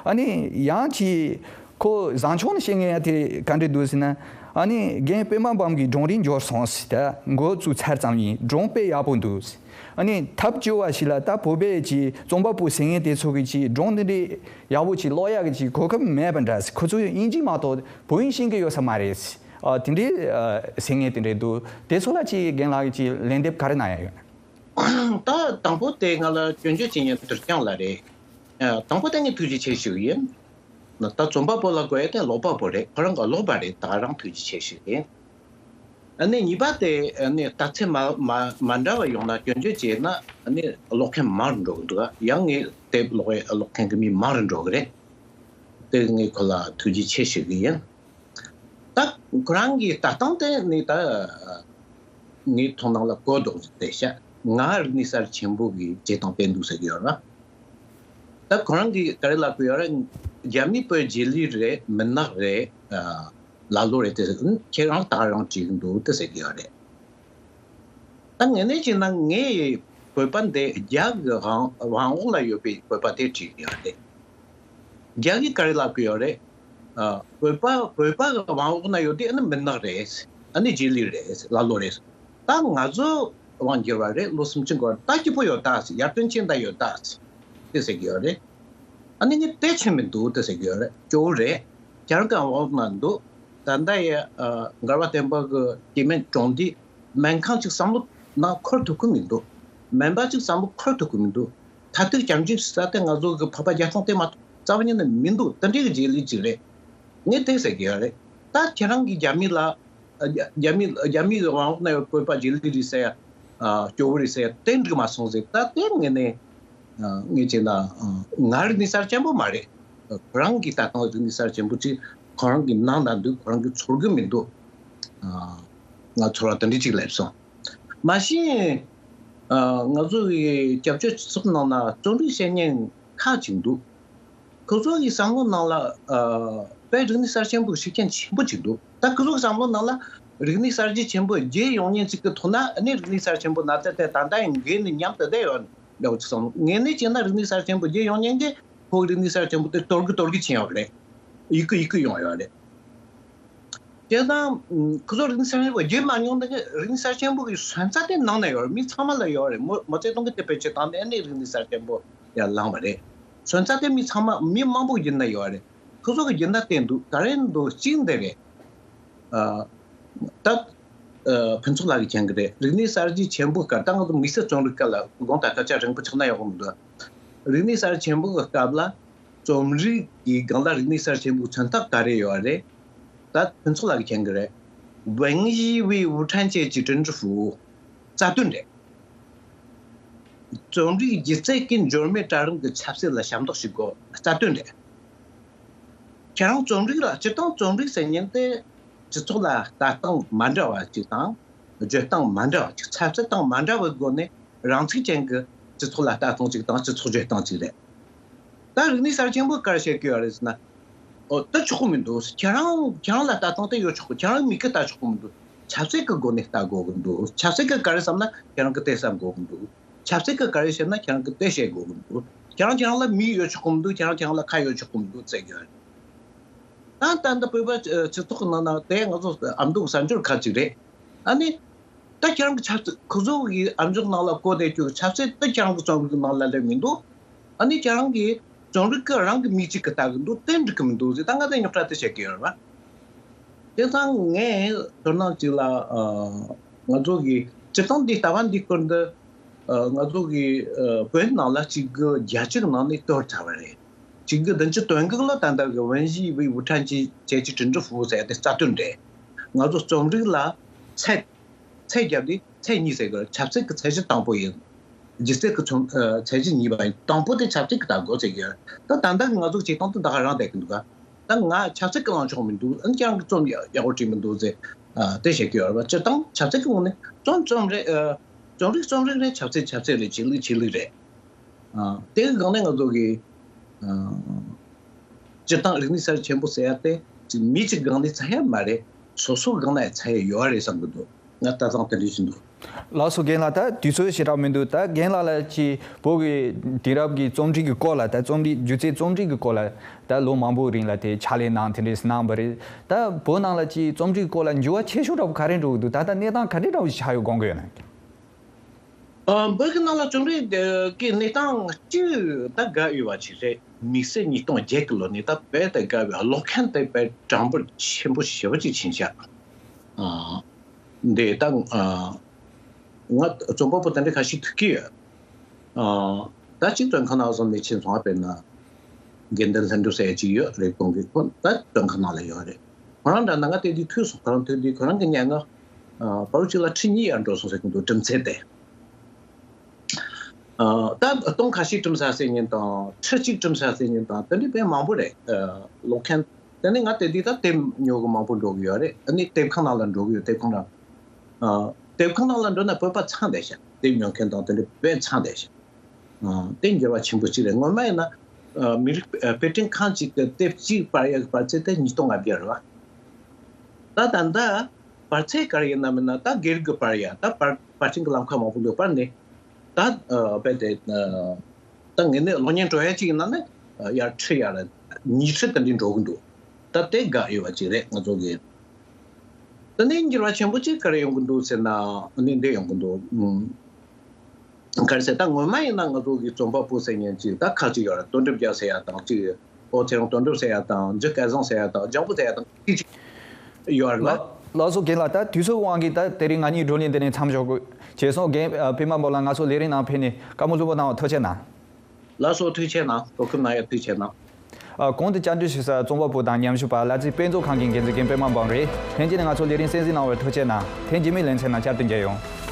ཨ་ནི་ཡང་ཅིག་ཁོ་བཟང་ཕྱོགས་ནས་བཤད་མཁན་ཡང་དེ་ག་འདྲས་འདུག་ཟེར་ན། ཨ་ནི་རྒན་པད་མ་འབུམ་གྱི་སྒྲུང་རིང་འབྱོར་སོང་ཟེར། ད་འགོ་བཙུགས་ཚར་ཙམ་ཡིན། སྒྲུང་དཔེ་ཡག་པོ་འདུག་ཨ་ནི་ཐབས་སྐྱོ་བ་ཞིག་ལ་ད་བོད་པའི་ཅིག་རྩོམ་པ་པོ་ཟེར་མཁན་དེ་ཚོ་གི་ཅིག་སྒྲུང་འདི་འདྲའི་ཡག་པོ་ཅིག་ཀློག་ཡག་གི་ཅིག་གོ་སྐབས་མེད་པ་འདྲ་ཟེར། ཁོ་ཚོ་དབྱིན་ཇི་མ་གཏོགས་བོད་ཡིག་ཤེས་ཀྱི་ཡོད་ས་མ་རེད་ཟེར། ཨ་དེ་འདྲའི་ཟེར་མཁན་དེ་འདྲའི་འདུག་དེ་ཚོ་ལ་ཅིག་རྒན་ལགས་ཀྱིས་ཅིག་ལན་འདེབས་ག་རེ་གནང་ཡ་ཡོད་ན། ད་དང་པོ་དེ་ང་ལ་སྐྱོན་བརྗོད་བྱེད་མཁན་དུར་རྐྱང་ལགས་རེད། ཨ་དང་པོ་དེ་ངས་ཐུགས་རྗེ་ཆེ་ཞུ་གི་ཡིན། ད་རྩོམ་པ་པོ་ལ་དགོས་ཡ་དེ་ཀློག་པ་པོ་རེད། ཁོ་རང་ག་ཀློག་པ་རེད། ད་རང་ཐུགས་རྗེ་ཆེ་ཞུ་གི་ཡིན། ཨ་ནི་གཉིས་པ་དེ་ཨ་ནི་ལྟ་ཚུལ་མ་མ་མ་འདྲ་བ་ཡོང་ན་སྐྱོན་བརྗོད་བྱས་ན་ཨ་ནི་ཀློག་མཁན་མང་རུ་འགྲོ་གི་འདུག་ཡང་ངས་དེབ་ཀློག་ཡ་ཀློག་མཁན་གྱི་མི་མང་རུ་འགྲོ་གི་རེད། དེ་ངས་ཁོ་ལ་ཐུགས་རྗེ་ཆེ་ཞུ་གི་ཡིན། ད་ཁོ་རང་གི་ལྟ་སྟངས་དེ་ནི་ད་ངའི་མཐོང་སྣང་ལ་གོ་ལྡོག་ཅིག་བལྟས་ཤག་ང་རིག་གནས་གསར་ཆེན་པོ་གི་བྱེད་སྟངས་སྤེལ་འདུག་ཟེར་གི་ཡོད་ར། ད་ཁོ་རང་གིས་ག་རེ་ལབ་གི་ཡོད་ར། རྒྱ་མི་བོད་རྗེས་ལུས་རེད། མུན་ནག་རེད། ཨ་ལ་ལོ་རེད་དེ་ཁྱེད་རང་ད་རང་བྲིས་གི་འདུག་དེ་ཟེར་གི་ཡོད་རེད། ད་ངས་ནས་བྱས་ན་ངས་བོད་པ་འདི་རྒྱ་གི་དབང་དབང་འོག་ལ་ཡོད་པའི་བོད་པ་དེ་བྲིས་ཡོད་རེད། རྒྱ་གིས་ག་རེ་ལབ་གི་ཡོད་རེད། ཨ་བོད་པ་བོད་པ་གི་དབང་འོག་ན་ཡོད་དེ་ཨ་ནི་མུན་ནག་རེད། ཨ་ནི་རྗེས་ལུས་རེད། ལ་ལོ་རེད། ད་ང་ཚོ་དབང་བསྒྱུར་བ་རེད། ལོ་སུམ་ཅུ་འགོར་ད་སྐྱིད་པོ་ཡོད་ད་ཟེར། ཡར་ཐོན་ཕྱིན་ད་ཡོད་ད་ཟེར་དེ་ཟེར་གི་ཡོད་རེད། ཨ་ནི་ངས་དེ་ཕྱིན་མི་འདུག་དེ་ཟེར་གི་ཡོད་རེད། སྐྱོ་བོ་རེད། ཁྱེད་རང་གི་དབང་འོག་ན་འདུག་ད་ལྟ་ཡ་ཨ་མགར་བ་བསྟན་པ་གི་སྐྱེ་དམན་གྲོང་སྡེ་སྨན་ཁང་ཅིག་བསམ་བློ་ནང་འཁོར་ཐུབ་ཀྱི་མི་འདུག་སྨན་པ་ཅིག་བསམ་བློ་འཁོར་ཐུབ་ཀྱི་མི་འདུག་མཐར་ཐུག་བྱམས་ཆུབ་ས་དེ་ང་ཚོ་གི་འཕགས་པ་རྒྱལ་ཚང་དེ་མ་གཏོགས་རྩ་བ་ཉིད་ནས་མི་འདུག་དེ་འདྲའི་གི་རྗེས་ལུས་ཅིག་རེད། ངས་དེ་ཟེར་གི་ཡོད་རེད། ད་ཁྱེད་རང་གིས་རྒྱ་མི་ལ་རྒྱ་མི་རྒྱ་མིའི་དབང་འོག་ན་ཡོད་བོད་པ་རྗེས་ལུས་རེད་ཟེར་ཡ། སྐྱོ་བོ་རེད་ཟེར་ཡ་དེ་འགྲིག་མ་སོང་ཟེར། ད་དེ་ངས་ནས་ངས་བྱས་ན་ང་རིག་གནས་གསར་ཆེན་པོ་མ་རེད། ཁོ་རང་གི་ལྟ་སྟངས་རིག་གནས་གསར་ཆེན་པོ་ཅིག་ཁོ་རང་གི་ནང་ན་འདུག་ཁོ་རང་གི་ཚོར་གི་མི་འདུག་ང་ཚོར་བ་དེ་འདྲ་ཅིག་སླེབས་སོང་། མ་གཞི་ང་ཚོ་གི་སྐྱབས་བཅོལ་སྤྱི་ཚོགས་ནང་ན་རྩོམ་རིག་བཤད་མཁན་ཁག་ཅིག་འདུག་ཁོ་ཚོ་གི་བསམ་བློ་ནང་ལ་ཨ་དཔེ་རིག་གནས་གསར་ཆེན་པོ་ཤེས་མཁན་ཆེན་པོ་ཅིག་འདུག་ད་ཁོ་ཚོ་གི་བསམ་བློ་ནང་ལ་རིག་གནས་གསར་བརྗེ་ཆེན་པོ་རྒྱས་ཡོང་མཁན་ཅིག་གི་ཐོག་ན་ཨ་ནི་རིག་གནས་གསར་ཆེན་པོ་ན་ཚ་དེ་ད་ལྟ་ཡང་འགན་ནི་མཉམ་དུ་བསྡད་ཡོད་འདྲ་བོ་ཅིག་བསམ། ངས་ནི་བྱས་ན་རིག་གནས་གསར་ཆེན་པོ་རྒྱས་ཡོང་མཁན་གྱི་ཁོ་གི་རིག་གནས་གསར་ཆེན་པོ་དེ་གཏོར་གི་གཏོར་གི་ཕྱིན་ཡོད་རེད། ཡི་གུ་ཡི་གུ་ཡོང་ཡོད་རེད། དེ་དང་ཁོ་ཚོ་རིག་གནས་གསར་ཆེན་པོ་རྒྱུན་མ་མྱོང་དེ་གི་རིག་གནས་གསར་ཆེན་པོ་གི་སོན་རྩ་དེ་ནང་ན་ཡོད་རེད། མི་ཚང་མ་ལ་ཡོད་རེད། མོ་མའོ་ཙེ་ཏུང་གི་དེ་བེད་སྤྱོད་བཏང་ནས་ཨ་ནི་རིག་གནས་གསར་ཆེན་པོ་ཡར་ལངས་པ་རེད། སོན་རྩ་དེ་མི་ཚང་མ་མི་མང་པོ་རྒྱུད་ན་ཡོད་རེད། ཁོ་ཚོ་གི་རྒྱུད་ན་བསྟན་འདུག་ག་རེ་འདུག་གཅིག་འདི་རེད། ཨ་ ད་ཨ་ཕུན་ཚོགས་ལགས་ཀྱིས་མཁྱེན་གྱི་རེད། རིག་གནས་གསར་བརྗེ་ཆེན་པོའི་སྐབས། ད་ང་ཚོ་དམིགས་བསལ་རྩོམ་རིག་སྐབས་ལ་དགོངས་དག་སྐད་ཆ་རིང་པོ་ཆགས་ན་ཡག་པོ་མི་འདུག་རིག་གནས་གསར་བརྗེ་ཆེན་པོའི་སྐབས་ལ་རྩོམ་རིག་གི་སྒང་ལ་རིག་གནས་གསར་བརྗེ་ཆེན་པོའི་མཚོན་རྟགས་ག་རེ་ཡོད་རེད། ད་ཕུན་ཚོགས་ལགས་ཀྱིས་མཁྱེན་གྱི་རེད། 文艺为无产阶级政治服务། རྩ་དོན་རེད། རྩོམ་རིག་སྒྱུ་རྩལ་གྱི་འབྱོར་མེད་གྲལ་རིམ་གྱི་ཆབ་སྲིད་ལ་ཞབས་འདེགས་ཞུ་དགོས། རྩ་དོན་རེད། ཁྱེད་རང་རྩོམ་རིག་ལ། སྤྱིར་བཏང་རྩོམ་རིག་ཟེར་མཁན་དེ་སྤྱི་ཚོགས་ལ་ལྟ་སྟངས་མ་འདྲ་བ་ཅིག་དང་། བརྗོད་སྟངས་མ་འདྲ་བ་ཅིག། ཆབ་སྲིད་སྟངས་མ་འདྲ་བའི་སྒོ་ནས་རང་ཚུགས་ཅན་གྱི་སྤྱི་ཚོགས་ལ་ལྟ་སྟངས་ཅིག་དང་། སྤྱི་ཚོགས་བརྗོད་སྟངས་ཅིག་རེད། ད་རིག་གནས་གསར་ཆེན་པོ་ག་རེ་བཤད་ཀྱི་ཡོད་རེད་ཟེར་ན། ཨོ། ད་ཆོག་གི་མི་འདུག་ཁྱེད་རང་ཁྱེད་རང་ལ་ལྟ་སྟངས་དེ་ཡོད་ཆོག་གི། ཁྱེད་རང་མིག་གིས་ལྟ་ཆོག་གི་མི་འདུག་ཆབ་སྲིད་ཀྱི་སྒོ་ནས་ལྟ་དགོས་ཀྱི་འདུག་ཆབ་སྲིད་ཀྱིས་ག་རེ་བསམ་ན་ཁྱེད་རང་གིས་དེ་བསམ་དགོས་ཀྱི་འདུག་ཆབ་སྲིད་ཀྱིས་ག་རེ་བཤད་ན་ཁྱེད་རང་གིས་དེ་བཤད་དགོས་ཀྱི་འདུག་ཁྱེད་རང་ཁྱེད་རང་ལ་མིག་ཡོད་ཆོག་གི་མི་འདུག་ཁྱེད་རང་ཁྱེད་རང་ལ་ཁ་ཡོད་ཆོག་གི་མི་འདུག་ཟེར་གྱི་ཡོད་རེད། ད་ད་ལྟ་བོད་པ་སྤྱི་ཚོགས་ནང་ན་དེ་ང་ཚོ་ཨ་མདོ་གསར་འབྱོར་ཁག་ཅིག་རེད། ཨ་ནི། ད་ཁྱེད་རང་གི་ཆབ་སྲིད། ཁོ་ཚོ་གི་ཨ་མཆོག་ནང་ལ་བཀོད་དེ་ཁྱོད་ཆབ་སྲིད་དེ་ཁྱེད་རང་གི་རྩོམ་རིག་ནང་ལ་སླེབས་མི་འདུག་ཨ་ནི་ཁྱེད་རང་གི་རྩོམ་རིག་གི་རང་གི་མིག་གཅིག་གིས་ལྟ་གི་འདུག་དེ་འགྲིག་གི་མི་འདུག་ཟེར། ད་ང་དེ་རྙོག་དྲ་དེ་བཤད་ཀྱི་ཡོད་རེད་པ། དེ་ཙང་ངས་མདོར་ན་ཅིག་ལ། ཨ། ང་ཚོ་གི་སྤྱིར་བཏང་འདི་ལྟ་བ་འདི་སྐོར་འདི། ཨ། ང་ཚོ་གི་ཨ་བོད་ནང་ལ་གཅིག་དགུ་བརྒྱད་ཅུ་གི་ནང་ནས་གཏོར་ཚར་བ་རེད། གཅིག་དགུ་བདུན་ཅུ་དོན་དགུ་ལ་ད་ལྟ་གི་文艺为无产阶级政治服务ཟེར་ཡ་དེ་རྩ་དོན་རེད། ང་ཚོ་རྩོམ་རིག་ལ་ཚད། ཚད་བརྒྱབ་དུས་ཚད་གཉིས་ཟེར་གི་རེད། ཆབ་སྲིད་ཀྱི་ཚད་གཞི་དང་པོ་ཡིན། སྒྱུ་རྩལ་གྱི་ཚོམ། ཨ། ཚད་གཞི་གཉིས་པ་ཡིན། དང་པོ་དེ་ཆབ་སྲིད་ཀྱིས་ལྟ་དགོས་ཟེར་གི་ཡོད། ད་ད་ལྟ་གི་ང་ཚོ་བྱེད་སྟངས་དེ་ད་ག་རང་བསྡད་ཀྱི་འདུག་ག་ད་ང་ཆབ་སྲིད་ཀྱི་ལངས་ཕྱོགས་མི་འདུག་ཨ་ནི་ཁྱེད་རང་གིས་རྩོམ་ཡག་ཡག་པོ་བྲིས་མི་འདུག་ཟེར། ཨ། དེ་བཤད་ཀྱི་ཡོད་རེད་པ། སྤྱིར་བཏང་ཆབ་སྲིད་ཀྱི་ངོས་ནས་རྩོམ་རྩོམ་རེད། ཨ། རྩོམ་རིག་རྩོམ་རིག་རེད། ཆབ་སྲིད་ཆབ་སྲིད་རེད། ཆོས་ལུགས་ཆོས་ལུགས་རེད། ཨ། དེ་གི་སྒང་ནས་ང་ཚོ་གི། ཨ། སྤྱིར་བཏང་རིག་གནས་གསར་ཆེན་པོ་ཟེར་ཡ་དེ་ཅིག་མི་གཅིག་སྒང་ནས་ཚར་ཡ་མ་རེད། སོ་སོ་སྒང་ནས་ཚར་ཡ་ཡོད་རེད་བསམ་གི་འདུག་ང་ལྟ་སྟངས་དེ་འདྲ་ཞིག་འདུག་ལགས་སོ། རྒན་ལགས། ད་དུས་ཚོད་ཞེ་དྲག་མི་འདུག་ད་རྒན་ལགས་ལ་ཅིག་བོད་ཀྱི་དེང་རབས་ཀྱི་རྩོམ་རིག་གི་སྐོར་ལ། ད་རྩོམ་རིག་སྒྱུ་རྩལ་རྩོམ་རིག་གི་སྐོར་ལ་ད་ལོ་མང་པོའི་རིང་ལ་དེ་ཕྱག་ལས་གནང་། དེ་འདྲས་གནང་བ་རེད། ད་བོད་ནང་ལ་ཅིག་རྩོམ་རིག་སྐོར་ལ་འགྱུར་བ་ཆེ་ཤོས་འདྲ་བོ་ག་རེ་འགྲོ་གི་འདུག་ད་ལྟ་གནས་སྟངས་ག་འདྲས་འདྲ་བོ་ཞིག་ཆགས་ཡོད་དགོངས་ཀྱི་ཡོད་ན། ཨ། བོད་ཀྱི་ནང་ལ་རྩོམ་རིག་གི་གནས་སྟངས་ཅིག་ད་དགའ་འོས་པ་ཅིག་རེད། དམིགས་བསལ་ཉིས་སྟོང་བརྒྱད་ཀྱི་ལོ་ནས་ད་རྦད་དེ་དགའ་བའི་ཀློག་མཁན་དེ་དཔེ་གྲངས་འབོར་ཆེན་པོ་ཞེ་པོ་ཅིག་ཕྱིན་ཤག་ཨ། འདི་ད། ཨ། ང་རྩོམ་པ་པོ་དེ་འདྲ་ཁ་ཤས་ཐུག་གི་ཡོད། ཨ། ད་ཅིག་བཙོན་ཁང་ནང་བཟུང་ནས་ཕྱིན་སོང་བ། དཔེར་ན་དགེ་འདུན་ལྷུན་གྲུབ་ཟེར་ཡ་ཅིག་ཡོད་རེད། ཁོང་གི་ཁོ་ད་བཙོན་ཁང་ནང་ལ་ཡོད་རེད། ཁོ་རང་འདྲ་ན་ང་དེ་དུས་ཐོས་སོང་། ཁོ་རང་ཐོས་དུས་ཁོ་རང་གི་སྙན་ངག་ཨ། བར་དུ་ཅིག་ལ་ཁྲི་གཉིས་ཡར་འགྲོ་སོང་ཟེར་གི་འདུག་གྲུབ་ཚད་དེ། ཨ། ད་སྟོང་ཁ་ཤས་གྲུབ་ཚར་ཟེར་མཁན་དང་། ཁྲི་གཅིག་གྲུབ་ཚར་ཟེར་མཁན་དང་། དེ་འདྲའི་དཔེ་མང་པོ་རེད། ཨ། ཀློག་མཁན། དེ་ནས་ང་དེ་དུས་ད་དེབ་ཉོ་གི་མང་པོ་འགྲོ་གི་ཡོད་རེད། ཨ་ནི་དེབ་ཁང་ནང་ལ་འགྲོ་གི་ཡོད། དེབ་ཁང་ནང་། ཨ། དེབ་ཁང་ནང་ལ་འགྲོ་ན་བོད་པ་ཚང་བསྡད་ཤག་དེབ་ཉོ་མཁན་དང་དེ་འདྲ་དཔེ་ཚང་བསྡད་ཤག་ཨ། དེ་འགྱུར་བ་ཆེན་པོ་གཅིག་རེད། སྔོན་མ་ཡིན་ན། ཨ། མི་རིགས། ཨ། དཔེ་སྐྲུན་ཁང་གཅིག་གི་དེབ་གཅིག་པར་ཡག་གི་པར་ཚད་དེ་ཉིས་སྟོང་ལྔ་བརྒྱ་རེད་པ། ད་ད་ལྟ་པར་ཚད་ག་རེ་ཡིན་ན་མིན་ན། ད་སྒེར་གྱི་པར་ཡག་ད་པར་པར་སྐྲུན་གྱི་ལམ་ཁ་མང་པོ་འདུག་པར་ནས་ད། ཨ། རྦད་དེ། ཨ། ད་ངས་ནི་གློག་བརྙན་སྤྲོད་ཡ་གཅིག་ཡིན་ན་ནི། ཨ། ཡར་ཁྲི་ཡར་ཉིས་ཁྲི་དེ་འདྲ་འགྲོ་གི་འདུག་ད་དེ་དགའ་འོས་པ་གཅིག་རེད་ང་ཚོ་གི། དེ་ནས་འགྱུར་བ་ཆེན་པོ་གཅིག་ག་རེ་ཡོང་གི་འདུག་ཟེར་ན། ཨ་ནི་འདི་ཡོང་གི་འདུག་ཨུམ། ག་རེ་ཟེར། ད་སྔོན་མ་ཡིན་ན་ང་ཚོ་གི་རྩོམ་པ་པོ་ཟེར་མཁན་གཅིག་ད་ཁག་ཅིག་ཡོད་རེད། དོན་གྲུབ་རྒྱལ་ཟེར་ཡ་དང་གཅིག་ཨོ་ཚེ་རིང་དོན་གྲུབ་ཟེར་ཡ་དང་། འཇུ་སྐལ་བཟང་ཟེར་ཡ་དང་། ལྗང་བུ་ཟེར་ཡ་དང་གཅིག་ཅིག་ཡོད་རེད་ལ། ལགས་ལགས་སོ། རྒན་ལགས། ད་དུས་ཚོད་དབང་གིས་ད་དེ་རིང་ང་གཉིས་བགྲོ་གླེང་འདི་ནས་མཚམས་འཇོག་དགོས། བྱས་སོང་། རྒན། ཨ། པད་མ་འབུམ་ལགས། ང་ཚོ་ལས་རིམ་ནང་ཕེབས་ནས་བཀའ་མོལ་ལྷུག་པོ་གནང་བར་ཐུགས་རྗེ་གནང་། ལགས་སོ། ཐུགས་རྗེ་གནང་། གོ་སྐབས་གནང་ཡ་ཐུགས་རྗེ་གནང་། ཨ། གོང་དུ་བཅར་འདྲི་ཞུ་ས་རྩོམ་པ་པོ་དང་ཉམས་ཞིབ་པ་ལ་རྩེ་དཔེ་མཛོད་ཁང་གི་འགན་འཛིན་རྒན་པད་མ་འབུམ་རེད། ལྷན་རྒྱས་ནས་ང་ཚོ་ལས་རིམ་གསན་གཟིགས་གནང་བར་ཐུགས་རྗེ་གནང་། ཐེངས་རྗེས་མའི་ལེ་ཚན་ནང་བསྐྱར་དུ་མཇལ་ཡོང་།